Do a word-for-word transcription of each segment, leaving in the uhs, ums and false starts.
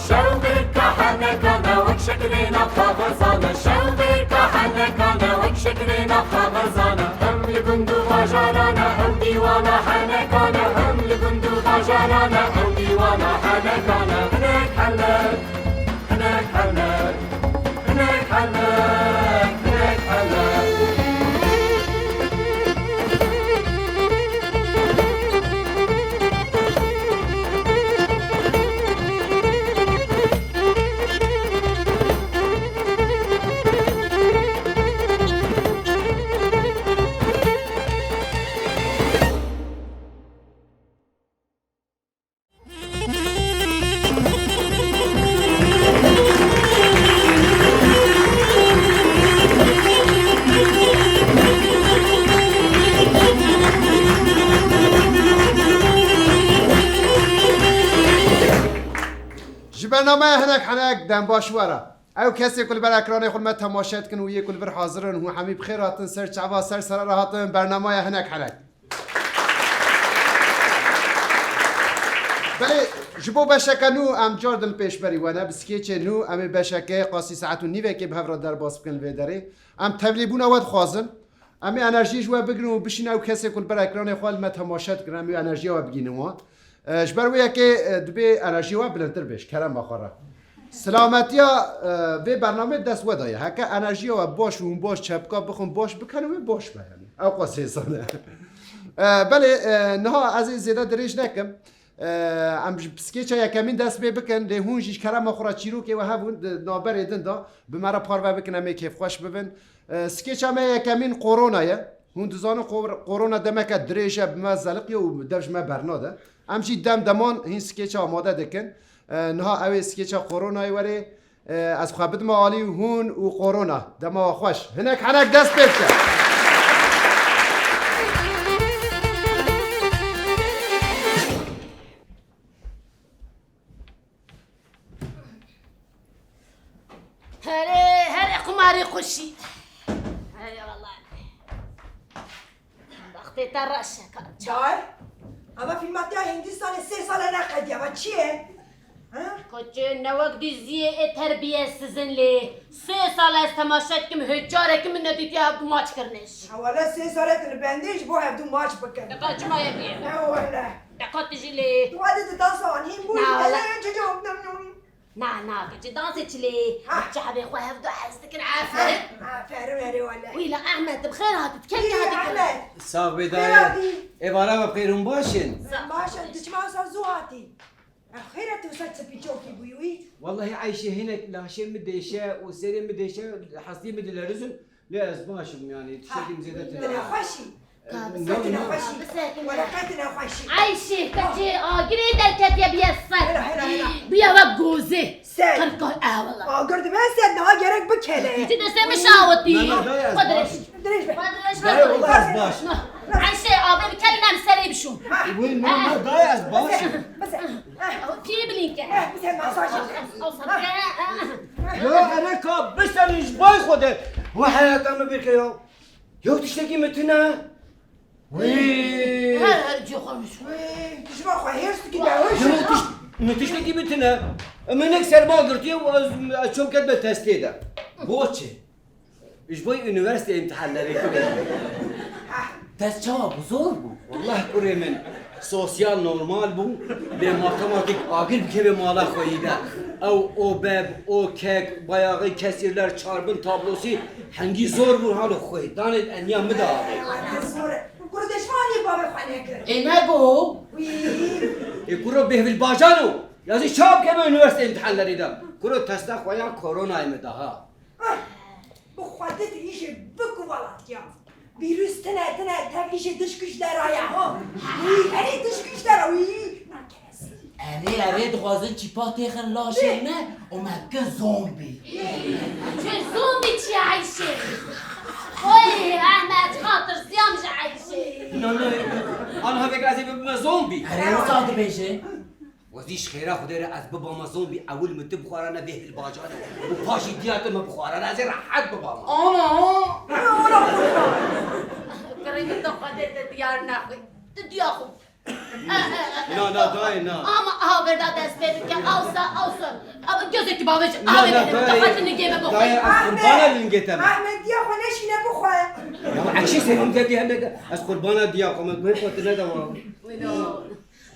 Şewqê kahenekane wek şekilêna kaxezane, şewqê kahenekane wek şekilêna kaxezane. Hem li gund û bajarane ew dîwana henekane, hem li gund û bajarane ew dîwana henekane. Hinek henek, hinek henek, hinek henek, hinek henek. Ji bernameya Hinek Henek dem baş we re. Ew kesê ku li ber ekranê xwe me temaşe dikin û yê ku li vir hazir in, hûn hemî bi xêr hatin ser çava, ser serra hatin bernameya Hinek Henek. Belê, ji bo beşeke nû em car din pêşberî we ne, bi skêçê nû em ê beşeke qasî saet û nîvekê bi hev re derbas bikin li vê derê. Em tevlîbûna we dixwazin. Em ê enerjiyê ji we bigrin û bişîne ew kesê ku li ber ekranê xwe li me temaşe dikin, em ê enerjiya we bigînin wan. E, ji ber wê yekê, e, dibê enerjiya we bilindtir bê, ji kerema xwe re. Silametiya, e, vê bernamê dest we de ye. Heke enerjiya we baş û hûn baş çepka bixwin, baş bikin wê baş be yani. Ew qas hêsan e. E, belê, e, niha ez ê zêde dirêj nekim. E, em ji skêça yekemîn dest pê bikin, lê hûn jî ji kerema xwe re çîrokê we hebûn di navberê din de bi me re parve bikin, em ê kêfxweş bibin. E, skêça me yekemîn korona ye. Hûn dizanin kor-, korona demeke dirêj e, bi me zeliqiye û dev ji me bernade. Em jî dem deman hîn skêça amade dikin. E, niha ew ê skêça koronayê werê. E, ez xwe bidime alî hûn û korona. Dema we xweş. Hinek henek dest pê bike. Herê, herê qumarê xweşî. Herê wele. Wextê te reş e, kar. Day, eva fîlmatiya Hindistanê sê sal e neqediye, eva çi ye? Ha? Koçê ne wek diziyê ê terbiyesizin lê. Sê sal ez temaşe dikim, hêç carekî min nedîtiye hevdu maç kirine jî. Ha wele sê sal e tu li bendê ji bo hevdu maç bikin. Deka çima ye bûye? Ne wele. Deka tu jî lê. Tu hadi tu dansa anî bû. Na wele. Na, na, keçê dansê çi lê? Ha. Çavê xwe hevdu hez dikin, aferin. Ha, aferin, erê wele. Wî la Ehmed, bi xêr hatî, tu kengî hatî? Ehmed. Sax bê dayê. Xêr hatî. Êvara we bi xêr hûn baş in? Baş in, tu çima wisa zû hatî? Ev xêr e tu wisa çipîçokî bûyî wî? Wellahî Eyşê hinek laşê min dêşe û serê min dêşe, hestiyê min dilerizin. Lê ez baş im, yanî tiştekî min zêde tune. Tune xweşî. Ka, no, bisekine no. Xweşî. Bisekine. Wele qey tune xweşî. Eyşê, keçê agirê derketiye biye ser. Hela, hela, hela. Biye wek gozê. Ser. Qirkar, e, wele. Agir dibe ser, niha gerek bikele. Ti destê min şawitî. Na, na, dayê, ez baş im. Dirêj be. Dayê, wele ez baş im. Eyşê, avê bi kelî nem serê bişûn. Wê, na, na, dayê, ez baş im. Bize. Pî bilînke. Eh, bize masaj. Ew sabke. Ya ere ka biserin ji bay xwe de. We heyata min bêke ya. Yew tiştekî min tune. Wî. Her her cî xwe min şûn. Wî, tu ji bo xwe hêrs dikî de. Yew tiş-, min tiştekî min tune. Min nek serma girtiye û ez, ez çom ketime testê de. Boçi? Ji bo unîversîte îmtihanlerê kurê. Test çawa bû? Zor bû? Wallah kurê min, sosyal normal bû, lê matematîk agir bikeve mala xweyî de. Ew o beb, o kek, bayağı kesirler, çarbin tablosî hengî zor bû halo xweyî. Danê eniya min de avê. Zor e. Kuro deşmanî bavê xwe nekir. Ê nego. Wî. Ê kuro bêhvilbajan o. Yazî çawa bikeve unîversîte îmtihanlerê de. Kuro testa xwe ya koronayê min daha. Ah, bi xwe did îşê bik û welatî ya. Vîrus tine tine tev îşê dişkîş dera ya. Wî, erê dişkîş dera, wî. Erê, erê, dixwazin çîpa têxin laşê me û me bikin zombî. Çi zombî çi Eyşê? Oy, Ehmed, xatir siyam ji Eyşê. No, no, an havek ez ê bibime zombî. Erê, wisa dibêje. Wezî ji xêra Xwedê re ez bibama zombî, ewil min tu bixwarane vê hilbajanê û paşî diya tu min bixwarane, ez ê rehet bibama. Ana! Kirê min tu Xwedê te diyar nexwî. Tu diya xwe. Na, na, dayê, na. Ama aha verda dest pê bike, awsa, awsa. Ama gözekî bavêj, aha verda dest pê bike, nigê me bixwe. Dayê, ez qurbana lingê te me. Ahmet diya xwe neşîne bixwe. Ya, ekşî senin de diye ne de. Ez qurbana diya xwe me, guhê xwe tu ne de wa.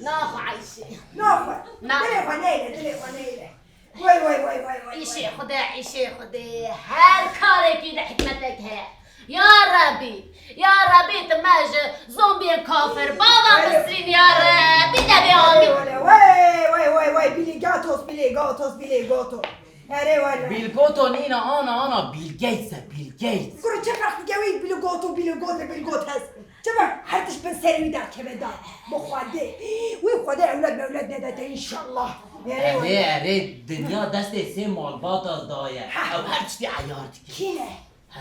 Naxwe Eyşê. Naxwe. Dilê xwe neyle, dilê xwe neyle. Way way way way way. Îşê Xwedê, îşê Xwedê. Her karekî de hikmetek heye. Ya Rebî, ya Rebî tu me ji zombiyên kafir bava bisrîn ya Rebî de bê amîn. Way way way way. Billy Gatos, Billy Gatos, Billy Gatos. Erê wele. Bilgoto nîna ana ana Bill Gates e Bill Gates. Kuro çi ferq dike wî Bilgoto, Bilgoto, Bilgotes. Çima her tişt bin serê wî derdikeve da. Bi Xwedê. Wî Xwedê ewlad mewlad nede te înşallah. Erê Erê wele. erê dinya destê sê malbata daye. Ew her tiştî eyar dike. Kî ne? He.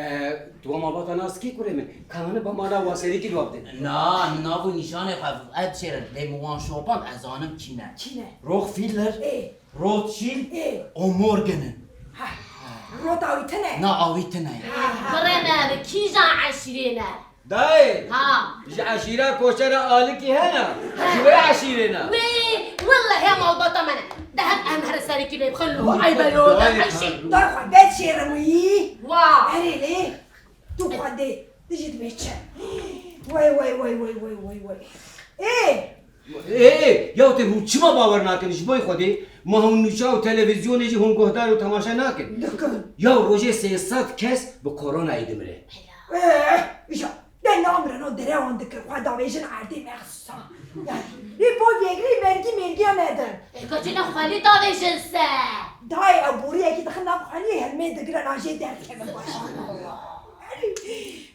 E, tu wa malbata nas kî kurê min? Kananî ba mana wa serî kî dua bidin. Na, nav û nîşanê xwe ev şêrin. Lê min wan şopan ez zanim kî ne. Kî ne? Rockefeller, Ê. Rothschild Ê. û Morgan in. Heh. Rota wî tune. Na awî tune. Kurê me bi kîjan eşîrê ne? Dayê! Ha! Ji eşîra Koçera Alikî hene? Ji wê eşîrê ne? Wê, wellehê malbata me ne. De hep em here serî kî lê bixin lo, eybe lo, de eşî. Dayê xwe bes şêrim wî. Wa! Erê lê, tu xwedê, tu jî dibê çi? Wey wey wey wey wey wey wey. Ê! Ê, ê, ya te hûn çima bawer nakin ji bo Xwedê? Ma hûn nûça û televîzyonê jî hûn guhdar û temaşe nakin? Dikin. Ya rojê sê sed kes bi koronayê dimire. Ê, îja, de namreno derewan dikir, xwe davêjin erdê mexsusa. Yani, lê bo vêgrî mergî mergiya nedin. Ê, kaçîna xwelî davêjin se. Dayê ew boriyekî dixin nav xweliyê helmê digirin an jê derdikevin baş.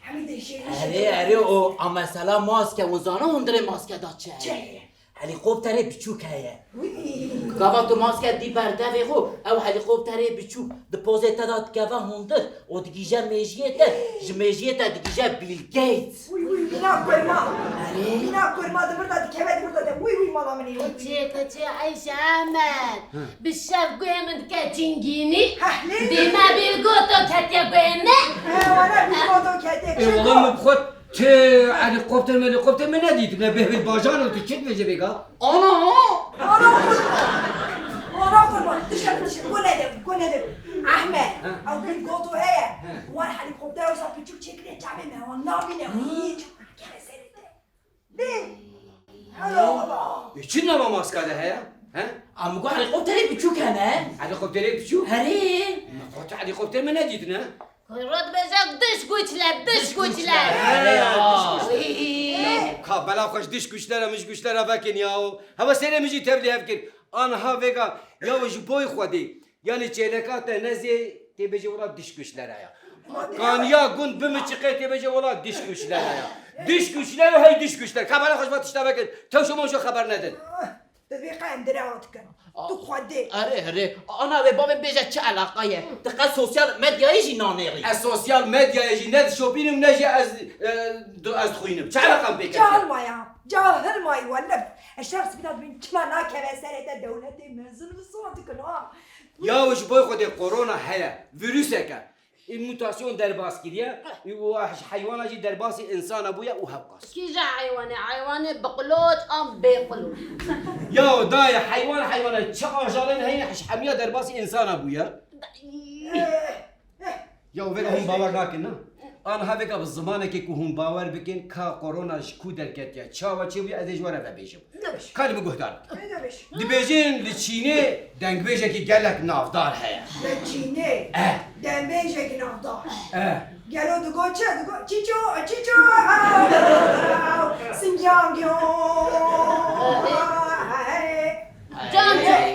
Hemî dêşê. Erê, erê, o a mesela maske, hûn zana hundirê maske da çi heye? Çi heye? Helîkopterê biçûk heye. Wî. Gava tu maske dî ber devê xwe, ew helîkopterê biçûk di pozê te de dikeve hundir û digîje mêjiyê te, ji mêjiyê te digîje Bill Gates. Wî, wî, mîna kurma. Erê. Mîna kurma di vir de dikeve, di vir de de. Wî, wî, mala min ê, wî, wî. Keçê, keçê, Eyşe Ehmed. Bi şev guhê min dike cingînî. Heh, lê. Dî me Bilgoto ketiye guhê me. He, wala Bilgoto ketiye. Ê, wala min bi xwe tu helîkopter melîkopter min nedîtine. Bêhbîl bajan û tu çi dibêje vêga? Ana! Ana kurban. Ana kurban. Dişe, dişe. Go nede, go nede. Ahmet, ew Bilgoto heye. Wan helîkopter wisa piçûk çêkiriye çavê me. Wan nabîne hiç. Kere serê te. Bê. Helo baba. Ê, çi nava maska de heye? He? Em got helîkopterê biçûk hene. Helîkopterê biçûk? Herê. Me qet helîkopter me nedîtine. Rod bêje diş guçler, diş guçler. Herê, ha. Wî. Ka bela xwe ji diş guçlera, mij guçlera vekin ya. Hewe sêrê min jî tevlî hev kir. Anha vêga ya ji boy Xwedê. Yanî çêleka te nezê tê bêjê wela diş kuşlere ya. Kaniya gund bimiçiqê tê bêjê wela diş kuşlere ya. Diş kuşler û hey diş kuşler. Ka bela xwe ji van tişta vekin. Tewşo monşo xeber nedin. Divê qe em dire hat kin. Tu xwedê. Erê herê. Ana wê bavê bêje çi eleqa ye? Tu qe sosyal medyayê jî nanêrî. Ez sosyal medyayê jî ne dişopînim ne jî ez e, du- ez dixwînim. Çi eleqam pê ketiye? Cahil maya. Cahil mayî welib. Eşref Spîna dibîn çima nakeve serê te dewletê mezin li sor dikin ha. Yaw ji bo Xwedê korona heye, vîrusek e. Ê mutasyon derbas kiriye û ji heywana jî derbasî însana bûye û hewqas. Kîja heywanê? Heywanê bi qulot an bê qulot? Yaw dayê heywan heywana çi ajalên heyne ji hemiya derbasî însana bûye. Yaw vêga hûn bawer nakin na? Aniha vêga bi zimanekê ku hûn bawer bikin ka korona ji ku derketiye, çawa çêbûye ez ê ji we re vebêjim. Ka li min guhdar bike. Dibêjin li Çînê dengbêjekî gelek navdar heye. Li Çînê Eh. dengbêjekî navdar. Eh. Gelo digot çi? Digot çîço, çîço, aw, aw, aw, Xinjiang yo. Can can.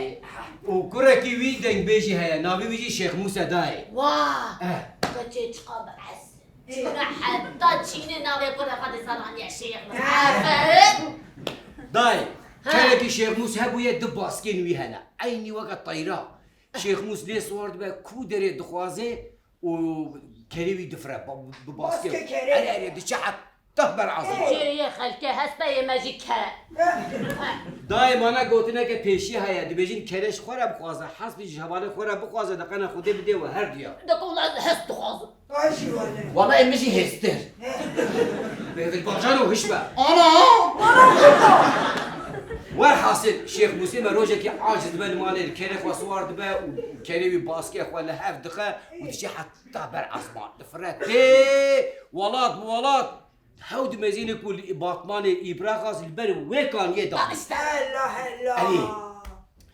Û kurekî wî dengbêjî heye, navê wî jî Şêx Mûse dayê. Wa! Eh. Keçê çiqa bi ez. Çûne heta Çînê navê kurê xwe dê zananiye Şêx Mûs. Aferin! Dayê, Ha. kerekî Şêx Mûs hebûye du baskên wî hene. Eynî weke teyra. Şêx Mûs lê siwar dibe ku derê dixwaze û kerê wî difire. Ba- Bi baskê. Baskê kerê. Erê erê diçe ep. heta ber ezman. Cêrê yê xelkê heste, yê me jî kere. Dayê, mana gotineke pêşî heye, dibêjin kerê ji xwe re bixwaze, hespî ji hevalê xwe re bixwaze, deqena Xwedê bidê we her diya. Deko wela ez hest dixwazim. Ay jî wele. Wela em jî hêstir. Bêvilbajan û hiş be. Ana! Werhasil, Şêx Mûsê me rojekî aciz dibe li malê, li kerê xwe siwar dibe û kerê wî baskê xwe li hev dixe û diçe heta ber ezman. Difire tê, welat bi welat. Hew dimezîne ku li Batmanê îbraxas li ber wê kaniyê da. Hela, hela. Erê.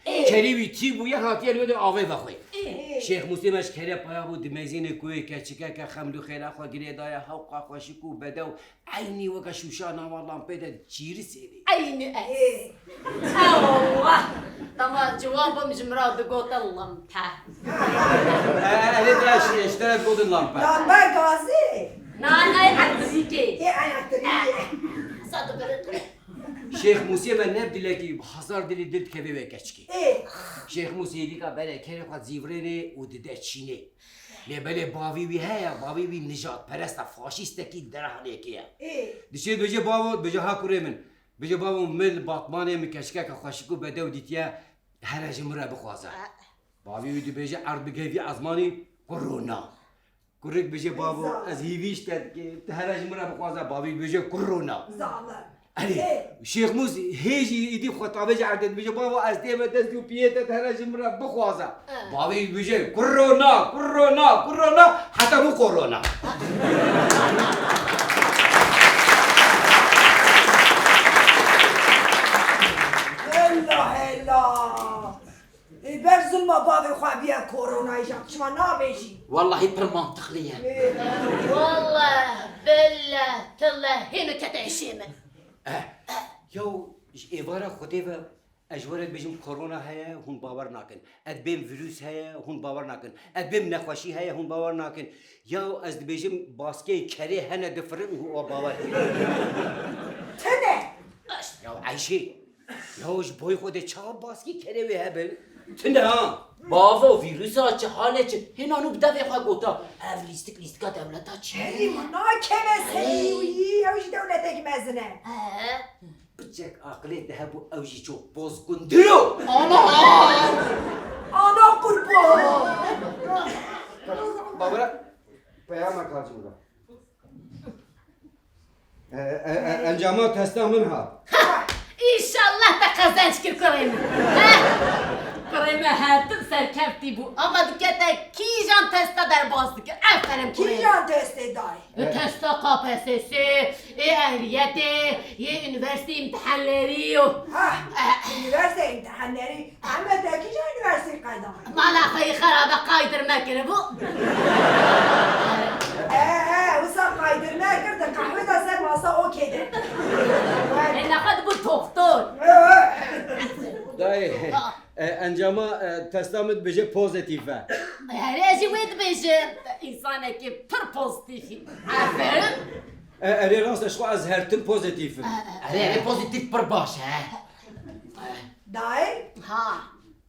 Ê. Kerê wî tî bûye, hatiye li wê de avê vexwê. Ê. Şêx Mûsê me ji kerê paya bû, dimezîne ku wê keçikeke xemlûxêra xwe girê daye, hewqa xweşik û bedew, eynî weke şûşa nava lampê de çîrî sênê. Eynî ez. Ê. Ewah! Dema cewabim ji min re digotin lampe. E, e, erê, te ji, ji te re digotin lampe. Lampe gazê. Na, na, elektrîkê. Ê, elektrîkê. Sa dibiriqe. Şêx Mûsê me ne bi dilekî, bi hezar dilî dil dikeve wê keçikê. Ê. Şêx Mûsê êdîka bere kerê xwe zîvirênê û dide çînê. Lê belê bavî wî heye, bavî wî nijadperest e, faşîstekî derahanekê ye. Ê. Diçê dibêje bavo, dibêje ha kurê min. Dibêje bavo, min li Batmanê min keçikeke xweşik û bedew dîtiye, here ji min re bixwaze. E. Bavî wî dibêje erd bike vî ezmanî, kurona. Kurik bêje bavo, ez hîvî ji te dikim, tu here ji min re bixwaze, bavî bêje kurona. Zalim. Erê, Ê. Şêx Mûs hê jî îdî xwe tavêje erdê dibêje, bavo, ez dême dest û piyê te, tu here ji min re bixwaze. Ê. Bavî bêje, kurona, kurona, kurona, heta bû korona. Hela, hela. Ê, ber zulma bavê xwe biya koronayê jî, çima nabêjî? Wallahî pir mantiqlî ye. Ê. Wallah, billah, tillah, hêno kete êşê min. Eh, yaw, ji êvara Xwedê ve ez ji we re dibêjim korona heye, hûn bawer nakin. Ez dibêm vîrus heye, hûn bawer nakin. Ez dibêm nexweşî heye, hûn bawer nakin. Yaw, ez dibêjim baskeyê kerê hene difirin û we bawer dikin. Tune! Yaw Eyşê, yaw ji boy Xwedê çawa baskî kerê wê hebin? Tune ha! Bavo, vîrusa çi, halê çi? Hêna nû bi devê xwe gota. Ev lîstik lîstika dewleta çi? Herî min nakeve serî wî, ew jî dewletekî mezin e. He. Piçek aqilê te hebû, ew jî çok bozgundur o. Ana! Ana qurban! Babura, peyama karcımda. E, e, e, encama testa min hat. Ha, înşallah te qezenc kir kurê min. He? Kurê min her tim serkeftî bû. Ama dikete kîjan testa derbas dikir. Aferin kurê min. Kîjan testê dayê? E, testa K P S S, ê ehliyetê, yê üniversite imtihanları. Ha, üniversite imtihanları. Ehmed, te kîjan üniversiteyê qeydandî? Mala xwe yê xerabe qaydir me kiribû. He, he, wisa qaydir me kir, di qehwê de ser masa okê de. Ê, nexwe dibû doktor. Dayê, e, encama, e, testa min dibêje pozîtîf e. Erê, ez jî wê dibêjim. Însanekî pir pozîtîf î. Aferin. E, erê rast e, ji xwe ez her tim pozîtîf im. E, e. Erê, erê pozîtîf pir baş e. Dayê? Ha.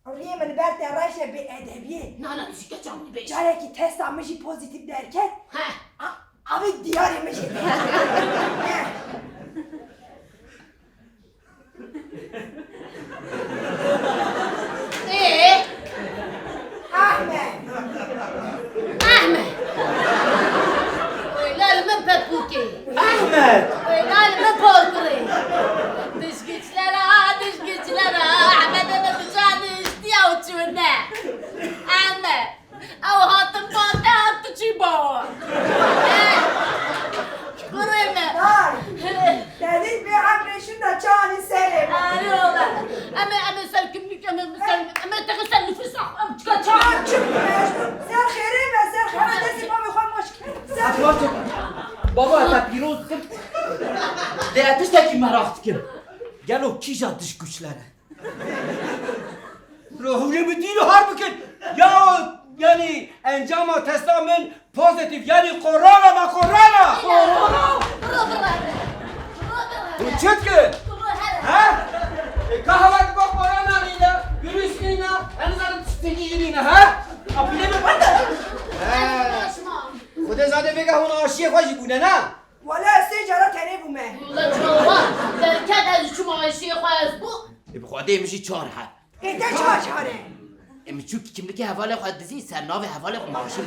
Rûyê min li ber te reş e, bêedebiyê. Na, na, tu jî keça min bêje. Carekî testa min jî pozîtîf derket. He. A, avê diyarê min jî derket. Ê? Ehmed. Ehmed. Wêla li min pepûkê. Ehmed. Wêla li min porkurê. Dij güçlere, dij güçlere. Ehmedê min bi can niştiya û çûne. Ehmed. Ew hatin bate hat tu çî bawa. Kurê me. Vay. Tevî bê emrê şunda çanî serê me. Arê ola. Em ê, em ê ser kimlik, em ê ser, em ê teqe ser nifis, ah, em çika çan. Çan çi? Ser xêrê me, ser xêrê destê bavê xwe maç kir. Ser. Baba, te pîroz kim? De tiştekî meraq dikim. Gelo kîja dij güçlere? Ruhûnê min dîn har bikin. Ya, yanî encama testa min pozîtîf, yanî korona me, korona. Korona? Bira, bira. Bira, bira. Tu çi dikî? Bira, bira. Ha? E, ka hewa digo korona nîne, virüs nîne, em zaten tiştekî nîne, ha? Apîlê min bende. He. Xwedê zade vêga hûn aşiyê xwe jî bûne, ne? Wele ez sê cara tenê Ê bi Xwedê min jî çar he. Ê te çima çar e? Ê min çû kimlikê hevalê xwe dizî, ser navê hevalê xwe maaşim.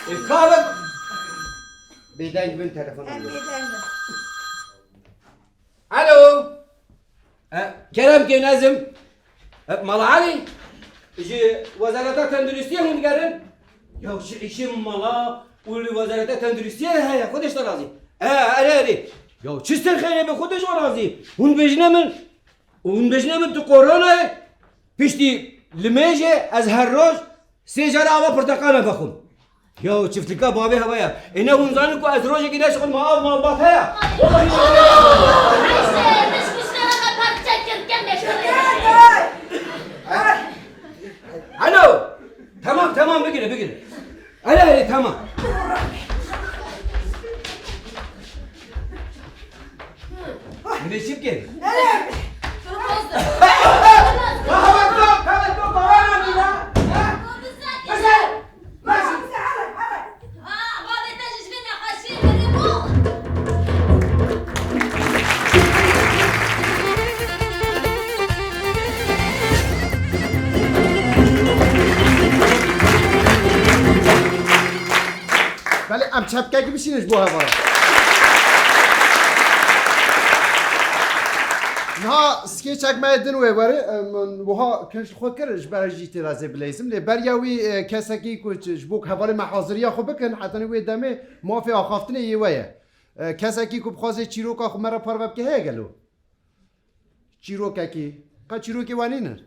Ê ka bin. Bêdeng bin, telefon. Em bêdeng bin. Alo. E, kerem ke nezim. E, Mala Elî. Ji Wezareta Tenduristiyê hûn digerin? Ya ji îşê mala û li Wezareta Tenduristiyê heye, Xwedê ji te razî. E, erê, erê. Ya çi ser xêrê be, Xwedê ji we razî. Hûn bêjine min. Û hûn bêjine min tu koronayê, piştî limêjê ez her roj sê carî ava porteqal me vexwim. Ya çiftika bavê heva ye. Ê ne hûn zanin ku ez rojekî neşixulme av malbat heye. Alo! Tamam, tamam, bigire, bigire. Hele hele, tamam. Min ê çi bikin? Ka hewe to, ka hewe to, ka hewe to, ka hewe to. Belê em çepkekî bişînin ji bo hevala. Niha skêçek me din wê were, em, wiha kinj li xwe kir, ji ber jî tê de ez ê bileyzim. Lê beriya wî, e, kesekî ku ç-, ji bo ku hevalê me haziriya xwe bikin, hetanî wê demê mafê axaftinê yê we ye. E, kesekî ku bixwaze çîroka xwe me re parve bike heye gelo? Çîrokekî. Qe çîrokê we nînin?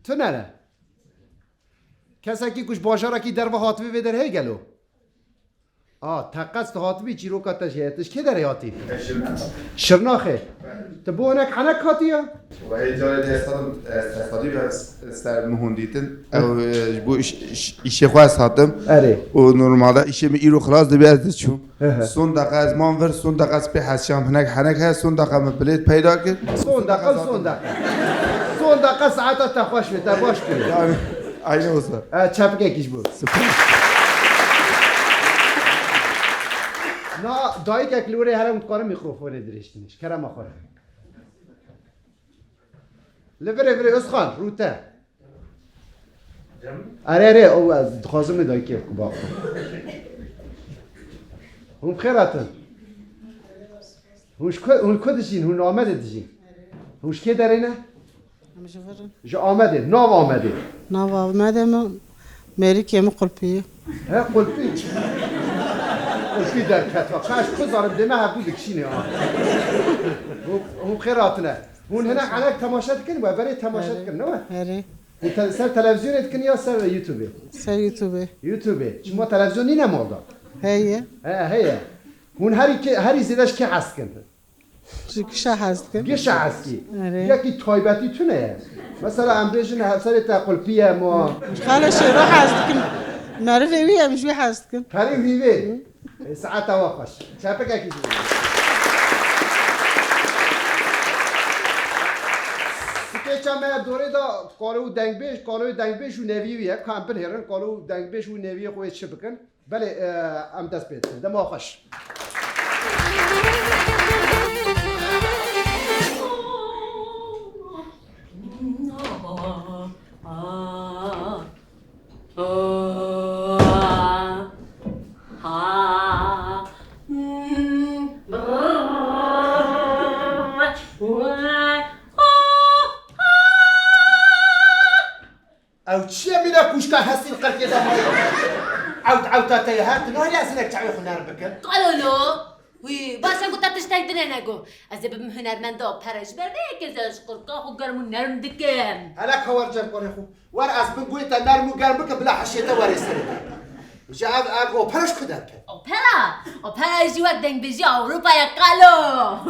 Tune ne? Kesekî ku ji bajarekî derve hatibî vê derê heye gelo? A, teqez tu hatibî, çîroka te jê heye. Tu ji kê derê hatî? Şirnaxê. Tu bo hinek henek hatî ya? Wehê carê dê ez hatim, ez, ez hatî be ser min hûn dîtin. Ew, e, ji bo îş-, îş-, îşê xwe ez hatim. Erê. Û normalde îşê min îro xilas dibe ez diçûm. Hı hı. Son deqa ez mam vir, son deqa ez pê hesiyam hinek henek he, son deqa min bilêt peyda kir. Son deqa, son deqa. Son deqa saeta te xweş be, te baş kiriye. Yani, aynı olsa. E, çepikekî ji bo. Süper. Na, dayikek li were here hûn dikarin mîkrofonê dirêj kin. Ji kerema xwe re. Li virê virê Özkan, rû te. Erê, erê, ew ez dixwazim ê dayikê ku baxwe. Hûn bi xêr hatin. Hûn ji ku, hûn ku dijîn? Hûn Amedê dijîn? Hûn ji kê derê ne? Em ji vir in. Ji Amedê. Nav Amedê? Nav Amedê min, mêrikê min qulpî ye. He, qulpî? Qulpî derketwa. Qe ji ku zanim dê me hevdû dikişînê ha. Hûn, hûn bi xêr hatine. Hûn hinek henek temaşe dikin, we berê temaşe dikin, ne we? Erê. Hûn te-, ser televîzyonê dikin ya ser YouTubeê? Ser YouTubeê. YouTubeê. Çima televîzyon nîne malda? Heye. He, heye. Hûn herî kê, herî zêde ji kê hez dikin? Ji gişa hez dikin. Gişa hez kî? Erê. Yekî taybetî tune ye. Mesela em bêjin hevserê te qulpî ye ma. Xele şêro hez dikin. Merivê wî em ji wî hez dikin. Perê wî vê. Ê, saeta we xweş. Çepikekî ji bo. Skeça me ya dorê de kalo û dengbêj, kalo û dengbêj û nevî wî ye. Ka em binêrin, kalo û dengbêj û neviyê xwe yê çi bikin. Belê, e, em dest pê dikin. Dema xweş. Ew çi ye mîna kûşka hestî li qelkê de maye? Ewt ewta te ye, her tu nahêlî ez hinek çavê xwe nerm bikim? Qalolo! Wî, baş e ku te tiştek dinê nego. Ez ê bibim hunermenda opera ji ber vê yekê ez ji qulpika xwe germ û nerm dikim. Hele ka wer cem konê xwe. Wer ez bin guhê te nerm û germ bikim bila hişê te werê serê te. Ji ev, ev opera ji ku derket? Opera? Opera jî wek dengbêjî Ewropa ye qalo.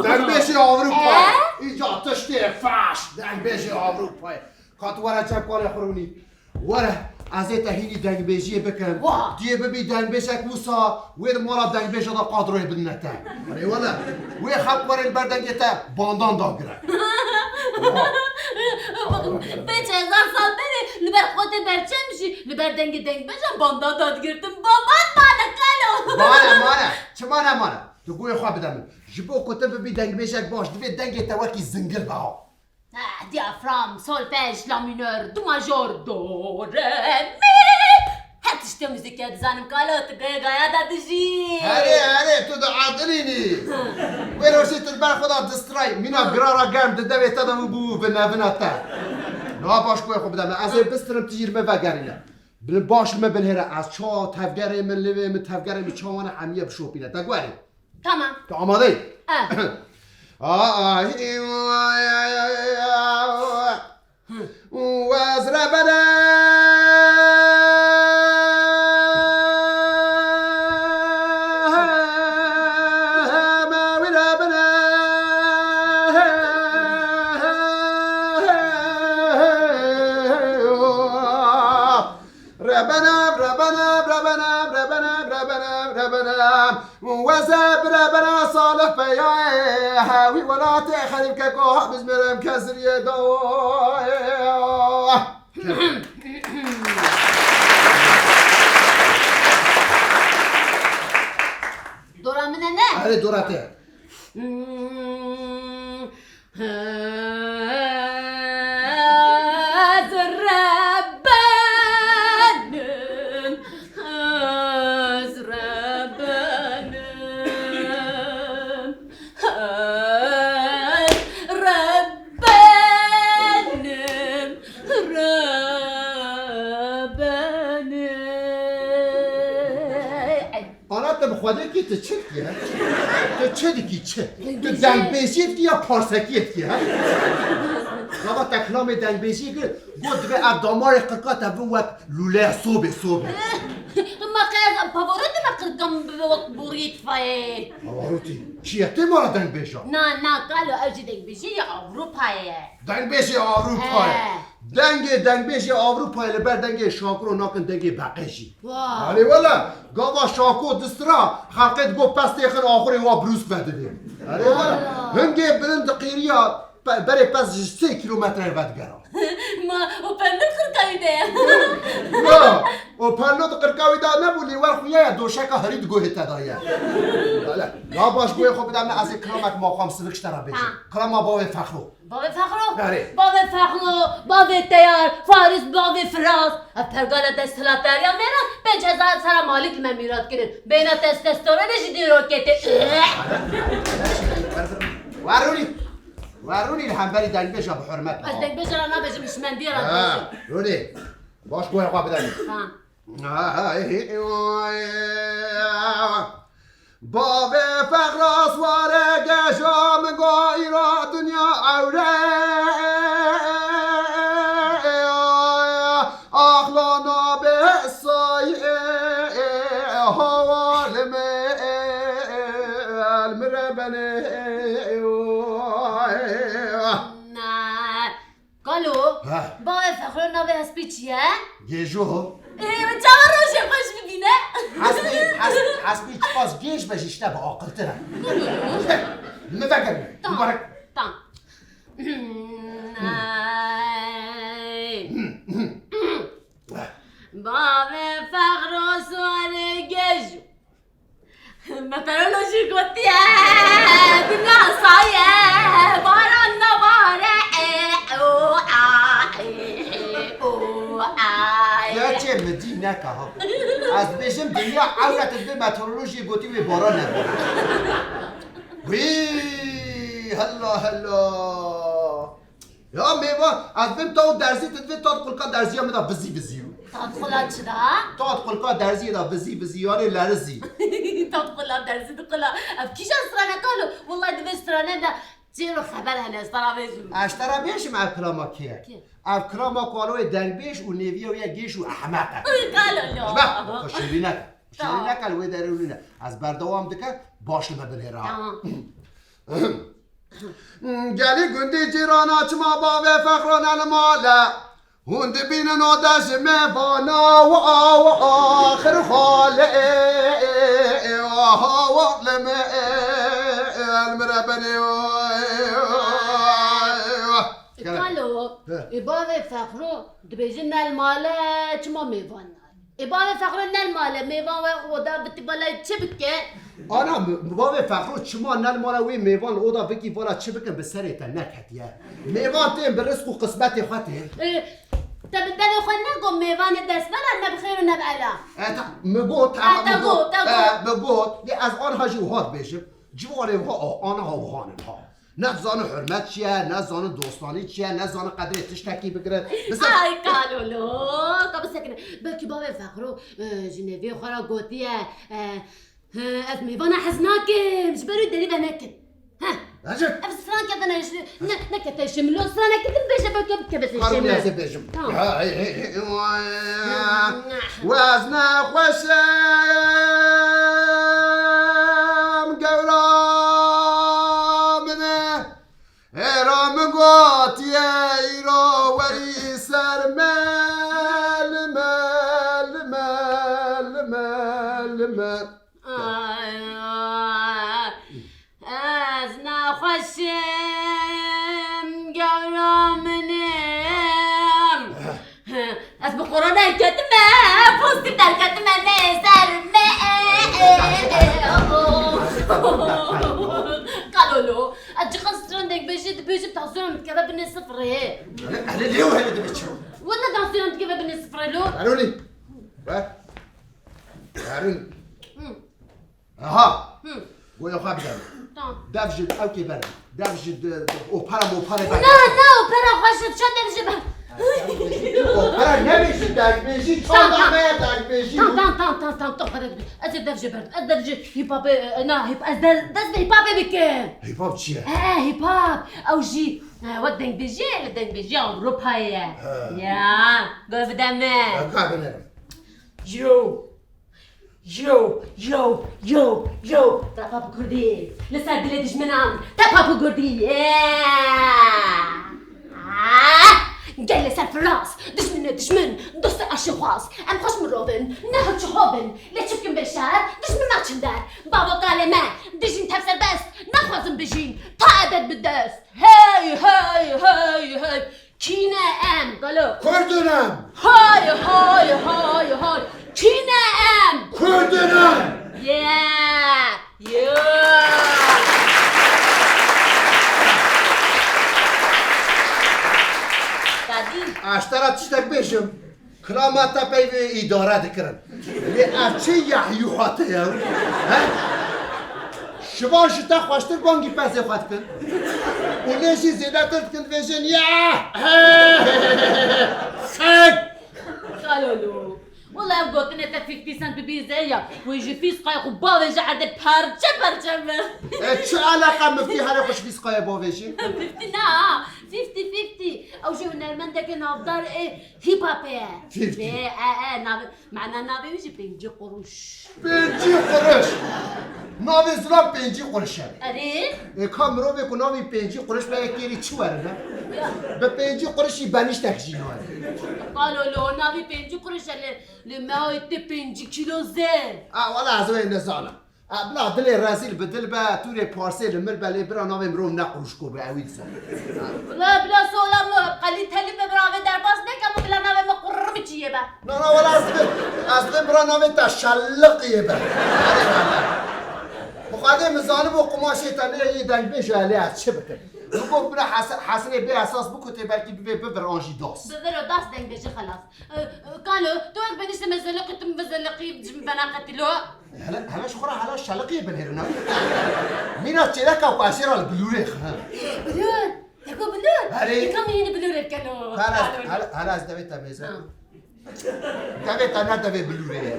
Dengbêjî Ewropa? He? Îca tiştê faş, dengbêjî Ewropa ye. Ka tu were cem kalê xwe rûnî. Were, ez ê te hînî dengbêjiyê bikim. Wa! Tu yê bibî dengbêjek wisa, wê di mala dengbêja de kadroyê bidine te. Erê wele, wê xelk were li ber dengê te bandan dagire. Pênc hezar sal berê li ber xwe tê berçem jî, li ber dengê dengbêjan bandan dadigirtin. Bandan mane qelo. Mane, mane. Çima ne mane? Tu guhê xwe bide min. Ji bo ku tu bibî dengbêjek baş, divê dengê te wekî zingil be ha. Ah, diafram, solfej, la minör, do major, do, re, mi. Her tiştê muzîkê dizanim, kalo, tu gaya gaya da dijî. Herê, herê, tu diadilînî. Wê rojê tu li ber xwe de distray. Mîna girara germ di devê te de min bû vinevina te. Niha baş ku xwe bide min. Ez ê bistirim, tu jî li min vegerîne. Bi baş li min binêre. Ez ça tevgerê min, livê min, tevgerê min, çawan e, hemiye bişopîne. Te guherî. Tamam. Tu amade yî? Eh. Wez rebene. Rebene, rebene, rebene, rebene, rebene, rebene. Weze bi rebene Salih Beyayê, hewî welatê xerîb keko bizmirem kesiriyê dawa. Dora min e ne? Erê, dora te. Hmm. Ez rebenim, ez rebenim, ez rebenim, rebenim. Ana, tu bi Xwedê kî, tu çi dikî, he? Tu çi dikî, çi? Tu dengbêjiyê dikî ya parsekiyê dikî, he? Gava te kilamê dengbêjiyê kir, got divê ev damarê qirka te bin wek lûleya sobê, sobê. Ma qey ez pavaro dime qirka min bibe wek boriyê tifayê. Pavarotî? Kî ye tê mala dengbêjan? Na, na, kalo, ev jî dengbêjiyê ya Ewropayê ye. Dengbêjê Ewropayê. He. Dengê dengbêjê Ewropayê li ber dengê Şakiro nakin dengê Beqê jî. Wa. Erê wele, gava Şako distira, xelqê digot pestê xin axurê wa brûsk vedidê. Erê wele, hingê bilind diqîriya, pe-, berê pez ji sê kîlometre vedigera. Ma, o perlo qirka wî de ye. Na, o perlo di qirka wî de nebû, lê wer xuya ye, doşeka herî di guhê te de ye. Wele, ya baş guhê xwe bide min, ez ê kilamek ma xwe em sinik ji te re bêjim. Ha. Kilama bavê Fexro. Bavê Fexro? Erê. Bavê Fexro, bavê Teyar, Faris, bavê Firas. Ev pergala desthilatdariya me re pênc hezar sera malî li me mîrat kirin. Bêhna testosteronê jî dîrokê tê. Werûnî. Werûnî li hemberî dengbêja bi hurmet. Ez dengbêja re nabêjim, hişmendiyê re dibêjim. Ha, Rûnî. Baş guhê xwe bide min. Tamam. Bavê Fexras ware geja min go îro dinya ewre. Axla nabe say hawa li me el mire bene. Na. Kalo, ha. Bavê Fexro navê hespî çi ye? Gêjo. Ê, çawa rojê xweş bibîne? Hespî, hes-, hespî çiqas gêj be jî ji te bi aqiltir e. Kalo. Min vegerîne. Tamam, mubarek. Tamam. Bavê Fexro swarê gêj. Meteorolojî gotiye, dinya saye, baran nabare, e, o, a, e, e, o, a, e. Gerçê min dî neke ha. Ez dibêjim dinya ewret dibe meteorolojiyê gotî wê baran nebû. Wî, hela, hela. Ya mêvan, ez vim ta û derzî, tu divê ta di qulka derziya min de vizî vizî. Ta di qula çi de? Ta di qulka derziyê de vizî vizî, yanê lerizî. Ta di qula derzî, di qula. Ev kîjan strane kalo? Wellahî di vê strane de çêro xeber hene, ez te ra bêjim. Ez te ra bêjim ev kilama kê ye? Kê? Ev kilama ku aloyê dengbêj û nêviya wî ye gêj û ehmeq e. Kalo lo. Ji ber xwe şêrî neke. Şêrî neke li wê derê û nîne. Ez berdewam dike, baş li me binêre. Tamam. Gelî gundî cîrana çima bavê Fexro ne li mal e? Hûn dibînin o de ji me vana wa, wa axir xale, wa li me el mire benê. Kalo, ê bavê Fexro dibêjin ne li mal e, çima mêvan nayê? Ê bavê Fexro ne li mal e, mêvan we oda bitî, belê çi bike? Ana, mi, mi bavê Fexro çima ne li mala wê mêvan li oda bikî vala çi bikin bi serê te neketiye. Mêvan tên bi rizq û qismetê xwe tên. E, te bi devê xwe negot mêvanê destbera ne bi xêr û ne bi ela. E, te, mi got, E, te got, te got. E, mi got. Lê ez anha jî wiha dibêjim. Ciwanê wiha, a, anaha wiha ne ha. Ne dizane hurmet çi ye, ne dizane dostanî çi ye, ne dizane qedrê tiştekî bigire. Bi ser Ay kalolo, ka bisekine. Belkî bavê Fexro, e, ji nêvê xwe re gotiye, e, He, ez mêvana hez nakim, ji ber wî derî venekin. He. Recep. Ev stran ketine ji, ne, nekete ji min, lo stran neketin bêje belkî bikeve ser Kar ji min min. Ez ê bêjim. Tamam. Ha, hey, hey, hey, vay. Wez nexweşim, gewra min e. Hêra min gotiye, îro werî ser me, li me, li me, li me, li me. Ay, ay, ez nexweşim, gewra min im. Ez bi koronayê ketime, pozîtîf derketime, me ser me. Kalolo, ez çiqas stran dengbêjê dibêjim, tansiyona min dikeve binê sifirê. Hele, hele lê û hele dibe çi? Wele tansiyona min dikeve binê sifirê lo. Erolî, ver. Erolî. Hı. Aha! Hı. Goya xwe bide. Tamam. Dev ji ew kê ber. Dev ji de, de, opera mopera ber. Na, na, opera xweş e, çend dev ji ber. Opera nebêjî, dengbêjî, çanda me ye dengbêjî. Tamam, tamam, tamam, tamam, tamam, tamam, tamam, ez ê dev ji ber. Ez dev ji hip hopê, e, na, hip, ez de, dest bi hip hopê bikim. Hip hop çi ye? E, e, hip hop. Ew jî, e, wek dengbêjiyê, li dengbêjiya Ewropayê ye. He. Ya, goya bide me. E, ka binêrim. Yo. Yo, yo, yo, yo, tepa bi kurdî. Li ser dilê dijminan, tepa bi kurdî. Yeah! Ah! Gelê serfiraz, dijminê dijmin, dostê aşîxwaz. Em xweş mirov in, ne hewçi hov in. Lê çi bikin bê şer, dijmin naçin der. Bavo kalê me, dijîn tev serbest, naxwazin bijîn, ta ebed bi dest. Hey, hey, hey, hey. Kî ne em? Galo. Kurd in em. Hay, hay, hay, hay. Kî ne em? Kurd in em. Yeah. Yeah. Kadî. Ez te re tiştek bêjim. Kilama te peyvê îdare dikirin. Lê ev çi yehyûhate ye? He? Şivan ji te xweştir bangî pezê xwe dikin. Û lê jî zêdetir dikin, dibêjin, yeh! Xek! Kalolo. Wela ev gotinê te fifty Cent bibî zê ya. Wê ji fîsqayê xwe bavêje erdê perçe perçe be. E, çi eleqa miftî herê xwe ji fîsqayê bavêjî? Fifty na, fifty fifty. Ew jî hunermendeke navdar ê hip hopê ye. Fifty. Ê, e, e, navê, mana navê wî jî pêncî quruş. Pêncî quruş. Navê zilam pêncî quruş e. Erê? E, ka mirovê ku navê pêncî quruş be, kêrî çi were ne? Ya. Bi pêncî qurişî benîştek jî nayê. Kalolo, navê pêncî quruş e, lê, lê me ayê tê pêncî kîlo zê. A, wela ez wê nizanim. A, bila dilê rezîl bi dil be, tûrê parsê li mir be, lê bira navê mirov ne quruşko be, ewî dizane. Bila, bila sola min qelî telî be, bira vê derbas neke, min bila navê min qurr bi çiyê be. Na, na, wela ez dibê, ez dibê bira navê te şelliqiyê be. Bi xwedê min zanibû qumaşê te nê yê dengbêj e, lê ez çi bikim? Min got bira Hese-, Hesinê bê esas bikutê, belkî bivê bivir an jî das. Bivir û das dengbêjî xelas. E, e, Kalo, tu wek benîşte me zeliqî, tu min ve zeliqî, ji min veneqetî lo. Hele, hele ji xwe re hele şeliqiyê binêrin ha. Mîna çêleka ku ez ê re li bilûrê xim. Bilûr? Te got bilûr? Erê. Yeka min yînî bilûrê keno. Hele, hele, hele ez devê te mêze. Ha. Devê te ne devê bilûrê ye.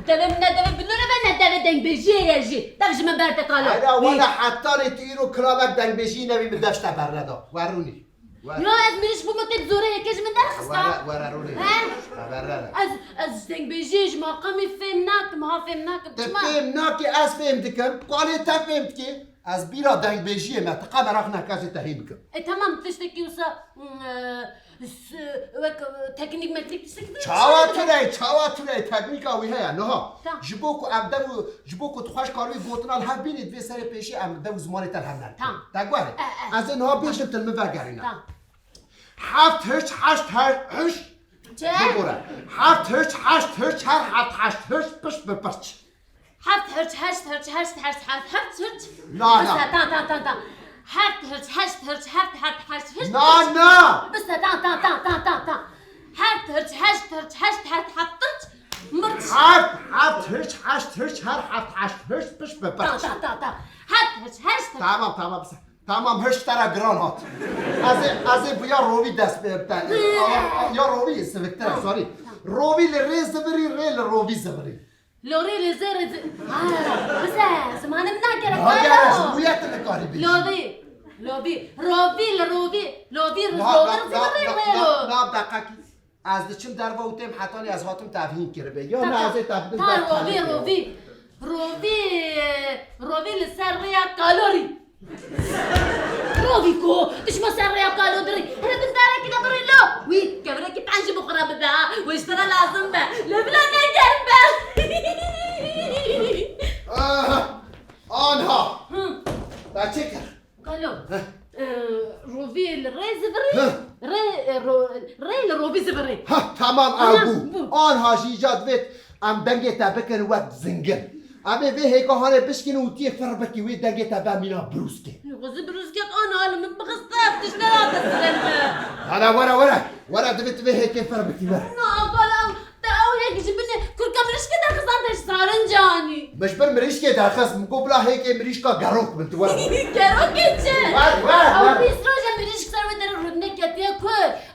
Devê min ne devê bilûrê be, ne devê dengbêjiyê ye jî. Dev ji min berde Kalo. Hele wele heta rê tu îro kilavek dengbêjiyê nebî min dev ji te berneda. Werûnî. Were. Ya ez mirîş bûme tê bi zorê yekê ji min derxista. Were, were rûnê. He? Were, were. Ez, ez ji dengbêjiyê ji maqamê fêm nakim, ha fêm nakim. Te Çima? Fêm nakî, ez fêm dikim. Kalê te fêm dikî. Ez bîra dengbêjiyê me, tu qe meraq neke ez ê te hîn bikim. E, tamam, tiştekî wisa, mm, e, s-, wek, e, teknîk meknîk tiştekî. Çawa tune, çawa tune, teknîka wî heye, niha. Tamam. Ji bo ku ev dev û Ji bo ku tu xweş karibî gotina li hev bînî, divê serê pêşî em dev û zimanê te li hev nerin. Tamam. Te guherî. E, e. Ez ê niha bêjim, tu li min vegerîne. Tamam. Heft hiş, heşt her hiş. Çi? Bibore. Heft hiş, heşt hiş, her heft heşt hiş, pişt bi pirç. Heft hirç, heşt hirç, heşt heşt, heft heft hirç. Na, na. Bise, tan, tan, tan, tan. Heft hirç, heşt hirç, heft heft, heşt hirç. Na, na. Bise, tan, tan, tan, tan, tan, tan. Heft hirç, heşt hirç, heşt heft, heft hirç. Mirç. Heft, heft hirç, heşt hirç, her heft, heşt hirç, piş be, piş. Tan, tan, tan, tan. Heft hirç, heşt hirç. Tamam, tamam, bise. Tamam, hiş te re giran hat. Ez ê, ez ê bi ya rovî dest pê bikêm. Ya rovî siviktir e, sorry. Rovî li rê zivirî, rê li rovî zivirî. Lorî rêzê rêzê. Ha, bize, zimanê min nagere, Nagere, kalo. Ji bo ye tu nikarî bêjî. Lovî, lovî, rovî li rovî, lovî li Na, rovî na, na, zivirî na, rê na, lo. Na, deqekî. Ez diçim derve û têm hetanî ez hatim tevhîn kiribe. Ya Tamam. na ez ê tevhîn Tamam, rovî, rovî. Rovî, rovî li ser rêya kalorî. Rovî ku dişma ser rêya kalorî. Hele tu darekî de birî lo. Wî, kevirekî penc ji bo xwe re bibe ha. Wê ji te re lazim be. Lê bila negerm be. Ah, anha. Hı. Te çi kir? Kalo. Heh. Ee, rovî li rê zivirî. Heh. Rê, e, ro-, rê li rovî zivirî. Ha, tamam, Aha, ew bû. bû. Anha jî îca divêt em dengê te bikin wek zingil. Em ê vê hêka hanê bişkin û tiyê fir bikî wê dengê te be mîna birûskê. Xwezî birûskek anha li min bixiste ev tişt nehate zirin min. Hala were, were. Were divêt vê hêkê fir bikî, were. Na, kalo. Te ew yek ji binê kurka mirîşkê derxistan te ji sarin canî. Min ji bin mirîşkê derxist, min got bila hêkê mirîşka gerok bin, tu were. Gerokê çi? Wer, wer, Ew wer. bîst roja mirîşk ser wê derê rûdine ketiye ku.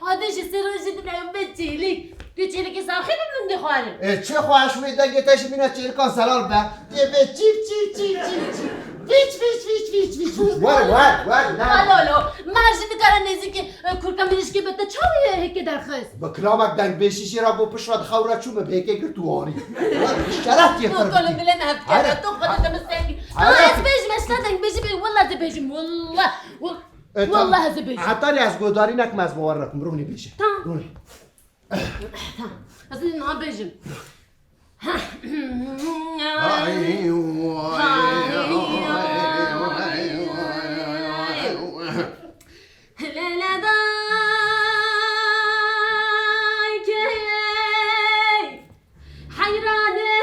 Hadê ji sê rojê din ew be çêlik. Tu çêlikê saxî bi min dixwarin. E, çi xweş wê dengê te ji mîna çêlikan zelal be. Tê be çîf, çîf, çîf, çîf, çîf. Vîç, vîç, vîç, vîç, vîç, vîç. Wer, wer, wer, ne? Kalolo, mer ji nikare nêzîkî, e, kurka mirîşkê be te çawa hêkê derxist? Bi kilamek dengbêjî jê re got pişt re di xew re çû min bi hêkê girt û anî. Wer, bi şeref tê Yok, fir oğlum, bikî. Bile ne Hadi. hevkar, tu xwedê te min sengî. Hadi. Ha, ez bêjim, ez şta dengbêjî bê, wallah ez ê bêjim, wallah. Wal-, E, tamam. wallah ez ê bêjim. Heta ez godarî nekim ez bi wan re kim, rûnî bêje. Tamam. Rûnî. Tamam. Ez ê niha bêjim. Lele dayke, heyranê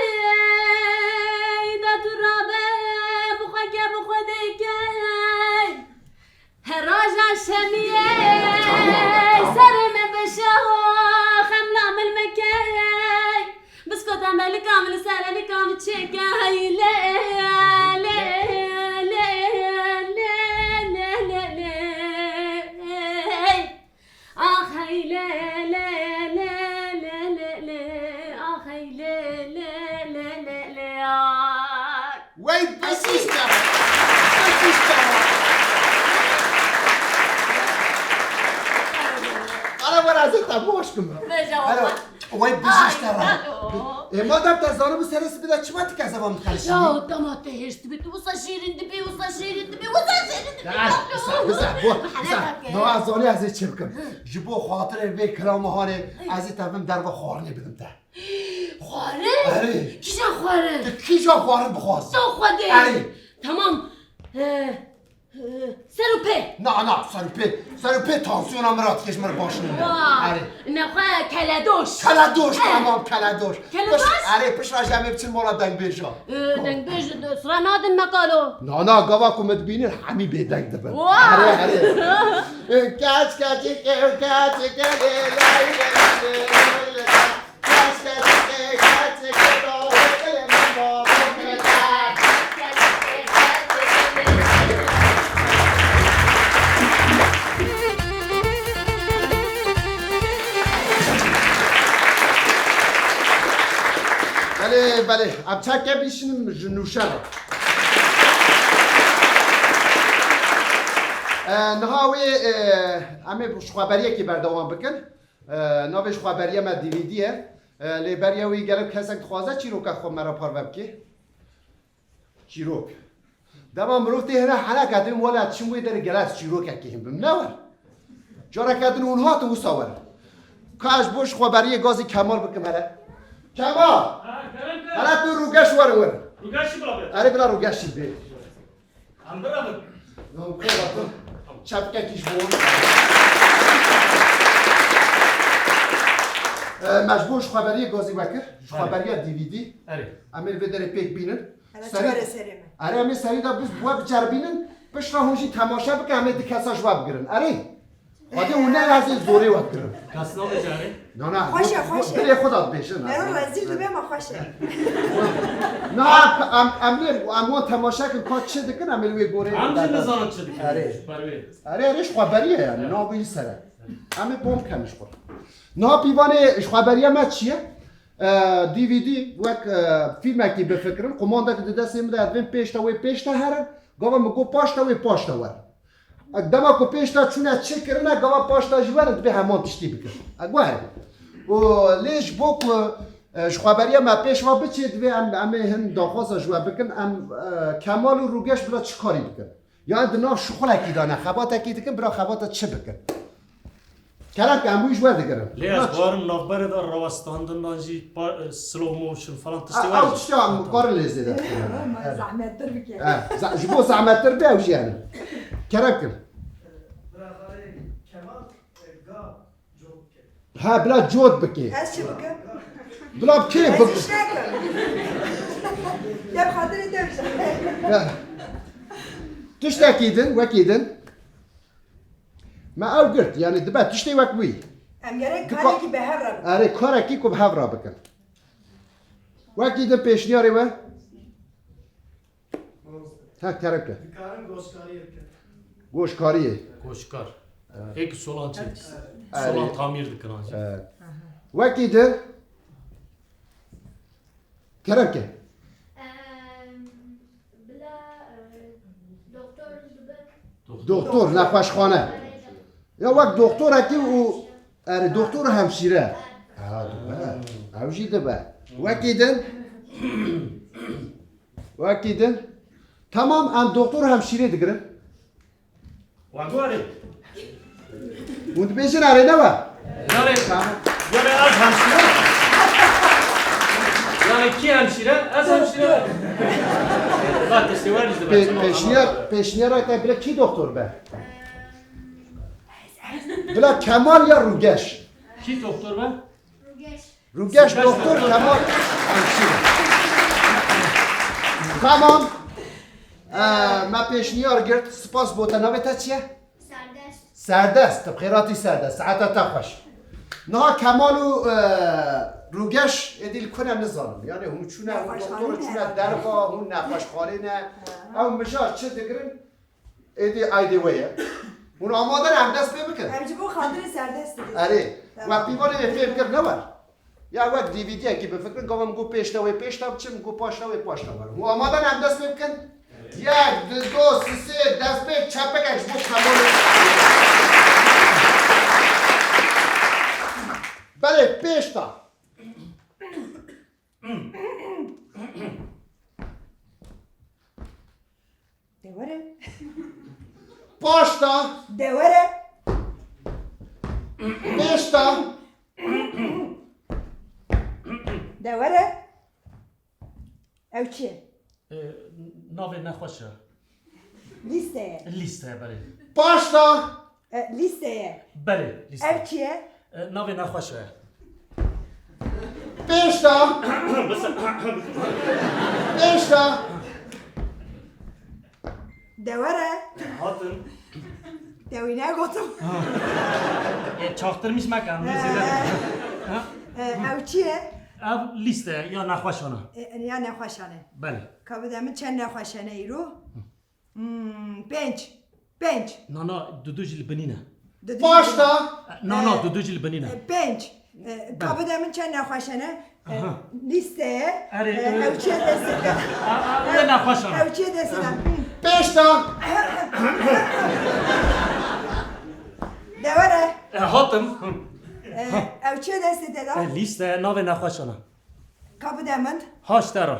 de tu rabe, bi xwe ke bi xwe dike. Her roja şemiyê serê min bi şeho xemla min mikey. Biskota melika min li ser elika min çêke hey lê, lê, lê, lê, lê, lê, lê. Ax hey lê, lê, lê, lê, lê, lê. Ax hey lê, lê, lê, lê, lê, ay. Wey bijîşte! Bijîşte! Ara were ez ê te baş kim. Veja Ara, wala. wey bijîşte Ay, ra. Alo. E, madem te zanibû serê sibê de çima tu kezeba min dixelişî? Ya, dema te hêrs dibê, tu wisa şêrîn dibê, wisa şêrîn dibê, wisa şêrîn dibê. Dal, wisa, wisa, bo, wisa. Niha ez zanî ez ê çi bikim. Ji bo xatirê vê kilama hanê, ez ê te vim derve xwarinê bidim te. Xwarin? Erê. Kîjan xwarin? Tu kîjan xwarin bixwazî? Sağ Xwedê. Erê. Tamam. Ee, e, ser û pê. Na, na, ser û pê. Ser û pê tansiyona min re dike, ji min re baş nîne. Wa. Erê. Nexwe keledoş. Keledoş, Eh. tamam, keledoş. Keledoş? Piş-, erê, pişt re ji em ê biçin mala dengbêjan. Ee, dengbêj sira nadin me kalo. Na, na, gava ku min dibînin hemî bêdeng dibin. Wa. Erê, erê. Ee, keç, keç, keç, keç, keç, lê, lê, lê, lê, lê, lê. Belê, belê. Em çakke bişînin ji nûşe re. E, niha wê, e, em ê ji xweberiyekê berdewam bikin. E, navê ji xweberiya me D V D ye. E, lê beriya wî gelek kesek dixwaze çîroka xwe me re parve bike. Çîrok. Dema mirov tê hene heneke din wela çim wê derê gelek çîrokekê him bim. Ne wer? Careke din hûn hatin wisa wer. Ka ji bo ji xweberiyê gazî Kemal bikim hele. Kemal! Ha, kerem be. Hele tu rûgeş werin werin. Rûgeşî birabe. Erê bila rûgeşî bê. Em birevin. Nokê bakın. Çepkekî ji bo. E, me ji bo ji xweberiyê gazî vekir. Ji Erê. xweberiya D V D. Erê. Em ê li vê derê pêk bînin. Hele Serî- çare serê me. Erê, em ê serî de biz bi we biceribînin, piştre hûn jî temaşe bikin, em ê di kesa ji we bigirin. Erê? Xwedê hûn ne ez ê zorê we bigirin. Kes nabêje erê? Na, na, Xweş e, bu- xweş e. Dilê xwe de dibêjin. Ero rezîl dibe, ma xweş e. Na, em, em lê, em wan temaşe kin, ka çi dikin, em ê li wê gorê Em jî nizanin çi dikin. Erê. Ji ber wê. Erê, erê, ji xweberiye yani, na wî sere. Em ê bom ken ji xwe. Niha pîvanê ji xweberiya me çi ye? E, D V D wek, e, fîlmekî bifikirin, qumandek di destê min de, ez dibêm pêş te wê pêş te herin, gava min got paş te wê paş te werin. Dema ku pêş te çûne çêkirine, gava paş te jî werin, divê heman tiştî bikin. E, guhere. Û lê ji bo ku, e, ji xweberiya me pêş ve biçê, divê em, em ê hin daxwaza ji we bikin, em, e, Kemal û Rûgeş bila çi karî bikin? Yan di nav şixulekî de ne, xebatekî dikin, bila xebata çi bikin? Kerem ke, em wî ji we digirin. Lê ez bawerim navberê de rawestandin nan jî pa-, slow motion falan tiştê A, wer ew jî. Tiştê em karin lê zêde. Ama zehmettir bike. E, ze-, ji bo zehmettir be ew jî yani. Kerem ke. Biraxarê Kemal, e, ga cot ke. Ha, bila cot bike. Ez çi bikim? Bila bike, Ez bik- iş nekim. Ya xatirê te bije. Ya. Tiştekî din, wekî din. Me ew girt, yani dibe tiştê wek wî. Em gerek Dika- karekî bi hev re bikin. Erê, karekî ku bi hev re bikin. Wekî din pêşniyarê we? Ha, kerem ke. Dikarin goşkariyê bikin. Goşkariyê. Goşkar. Ê ki solan çê. Erê. Solan tamîr dikin an jî. Evet. Wekî din. Kerem ke. Em, bila, e, doktor dibe. Doktor, nexweşxane. Ya wek doktorekî û, erê, doktor û hemşîre. Ha, dibe. Ew jî dibe. Wekî din. Wekî din. Tamam, em doktor û hemşîrê digirin. Wan guherî. Hûn dibêjin erê ne we? Yarê, yarê ez hemşîre. Yarê kî hemşîre? Ez hemşîre. Bak, işte, var işte, bak, Pê-, tamam, pêşniyar, tamam. Pêşniyara te bile kî doktor be? Bila Kemal ya Rûgeş? Kî doktor be? Rûgeş. Rûgeş doktor, Kemal hemşîre. Tamam. Ee, me pêşniyar girt. Spas bo te. Navê te çi ye? Serdest. Serdest. Tu bi xêr hatî Serdest. Saeta te xweş. Niha Kemal û, e, Rûgeş êdî li ku ne nizanim. Yani hûn çûne, hûn doktor çûne derva, hûn nexweşxanê ne. Ew mijar çi digirin? Êdî aydê we ye. Hûn amade ne em dest pê bikin? Em ji bo xatirê Serdest dibin. Erê. Tamam. We pîvanê wê fêm kir ne wer. Ya wek D V D yekî bifikirin, gava min got pêş te wê pêş te biçim, min got paş te wê paş te werim. Hûn amade ne em dest pê bikin? Yek, du, do, sisê, dest pê çepekek ji bo Kemalê. Belê, pêş te. De were. Paşta. De were. Pêşta. De were. Ew çi ye? E, navê nexweş e. Lîste ye. Lîste ye, belê. Paşta. E, lîste ye. Belê, lîste. Ev çi ye? E, navê nexweş e. Pêşta. Pêşta. De were. Hatin. Te wî negotim. E, çaxtirmîş meke, em He. Zêde. Ha? E, ew çi ye? Ev lîste ya nexweşan e. E, ya nexweşan e. Belê. Ka bide min çend nexweşan e îro? Hmm, pênc. Pênc. Na, na, dudu jî li binî ne. Dudu jî Paşta. Na, na, e, dudu jî li binî ne. E, pênc. E, ka bide min çend nexweşan e. E, lîsteye. Erê, e, e, ew çiye destê de. A, a, wê nexweşan e. Ew çiye destê de. Pêşta. De were. E, hatim. E, ew çiye destê de da? E, lîste, navê nexweşan e. Ka bide min. Haş te re.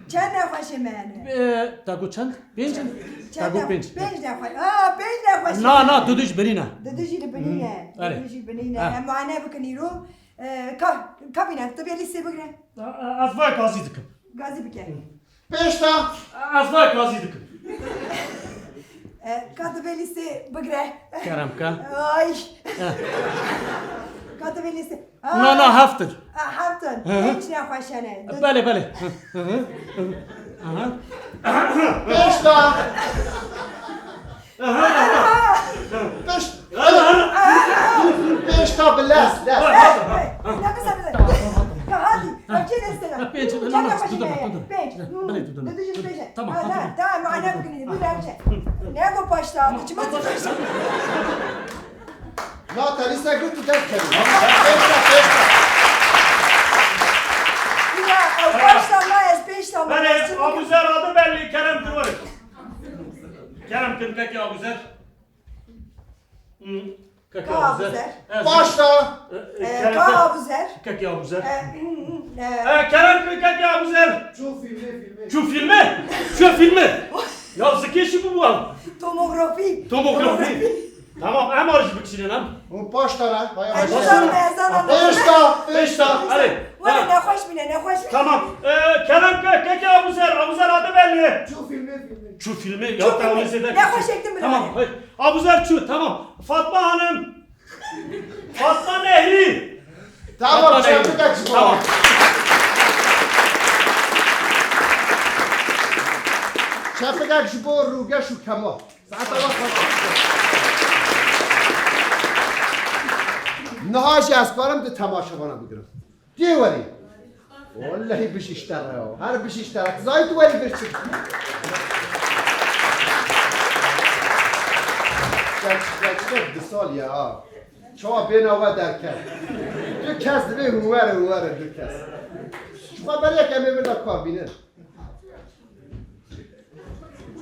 Çend nexweşê me hene? E, te got çend? Pênc in? Çend Te got nex-, pênc. Pênc nexwe-, a, pênc nexweşê Na, me na, hene. Dudu jî binî ne. Dudu jî li binî ne. Hmm, erê. Dudu jî binî ne. Ha. Em muayene bikin îro. E, ka, ka bîne, tu bê lîstê bigire. A, a, ez vay gazî dikim. Gazî bike. Pêşta. Ez vay gazî dikim. E, ka tu bê lîstê bigire. Kerem ke. Ay. Eh. Ka tu vê lîstê. No, no, heft in. A, heft in. Hı hı. Pênc nexweş hene. Belê, belê. Hı, hı, hı, hı. Aha. Pênc ta. Aha, aha. Pênc. Aha, aha. Pênc ta bi lez, lez. Hey, hey. Nefes al. Tamam, tamam, tamam. Ka hadi. Ev çi listê ne? Ha, pênc, no, no, dur, dur, dur. Pênc. Belê, dur, dur, dur. Dur, dur, dur. Tamam, hadi, hadi. Tamam, hadi, hadi. Dur, dur. Ne bu paşta? Tamam. Çima paşta? Na, te lîstek got tu dest kevî. Pêşte, pêşte. Ya, ew paşta na, ez pêşte. Belê, Abuzer adı belli, Kerem kir were. Kerem kir, kekê Abuzer. Hı. Kekê Abuzer. Abuzer. Ez- Paşta. E, e, Ee, Kerem kir. Abuzer. Kekê Abuzer. Ee, hmm, hmm, ee. E, Kerem kir, kekê Abuzer. Çû filmê, filmê. Çû filmê. Çû filmê. Ya zikê şî bû bu. Tomografi. Tomografi. Tamam, em ar jî bikişînin em. Hûn paş tane, haya. Ezan, ezan, ezan. Pêşta, pêşta, hadi. Were, ha, nexweş bîne, nexweş bîne. Tamam. Ee, Kerem ke, kekê Abuzer, Abuzer adı belli. Çû filmê, filmê. Çû filmê, ya te wê zêde. Nexweş çektim bile. Tamam, hayır. Abuzer çû, tamam. Fatma Hanım. Fatma Nehri. Tamam, Fatma Nehri. Çepikek ji bo. Tamam. Çepikek ji bo Rûgeş û Kemal. Saeta we xweş. Niha jî ez karim di temaşevana bigirim. Tê werî. Wellehî bijîşte re ya. Her bijîşte re. Zayî tu werî bir çi? Geç, geç, geç, du sal ya. Çawa bêna we derket. Du kes divê hûn were, hûn were du kes. Ji xwe berê yek em ê vir de kar bînin.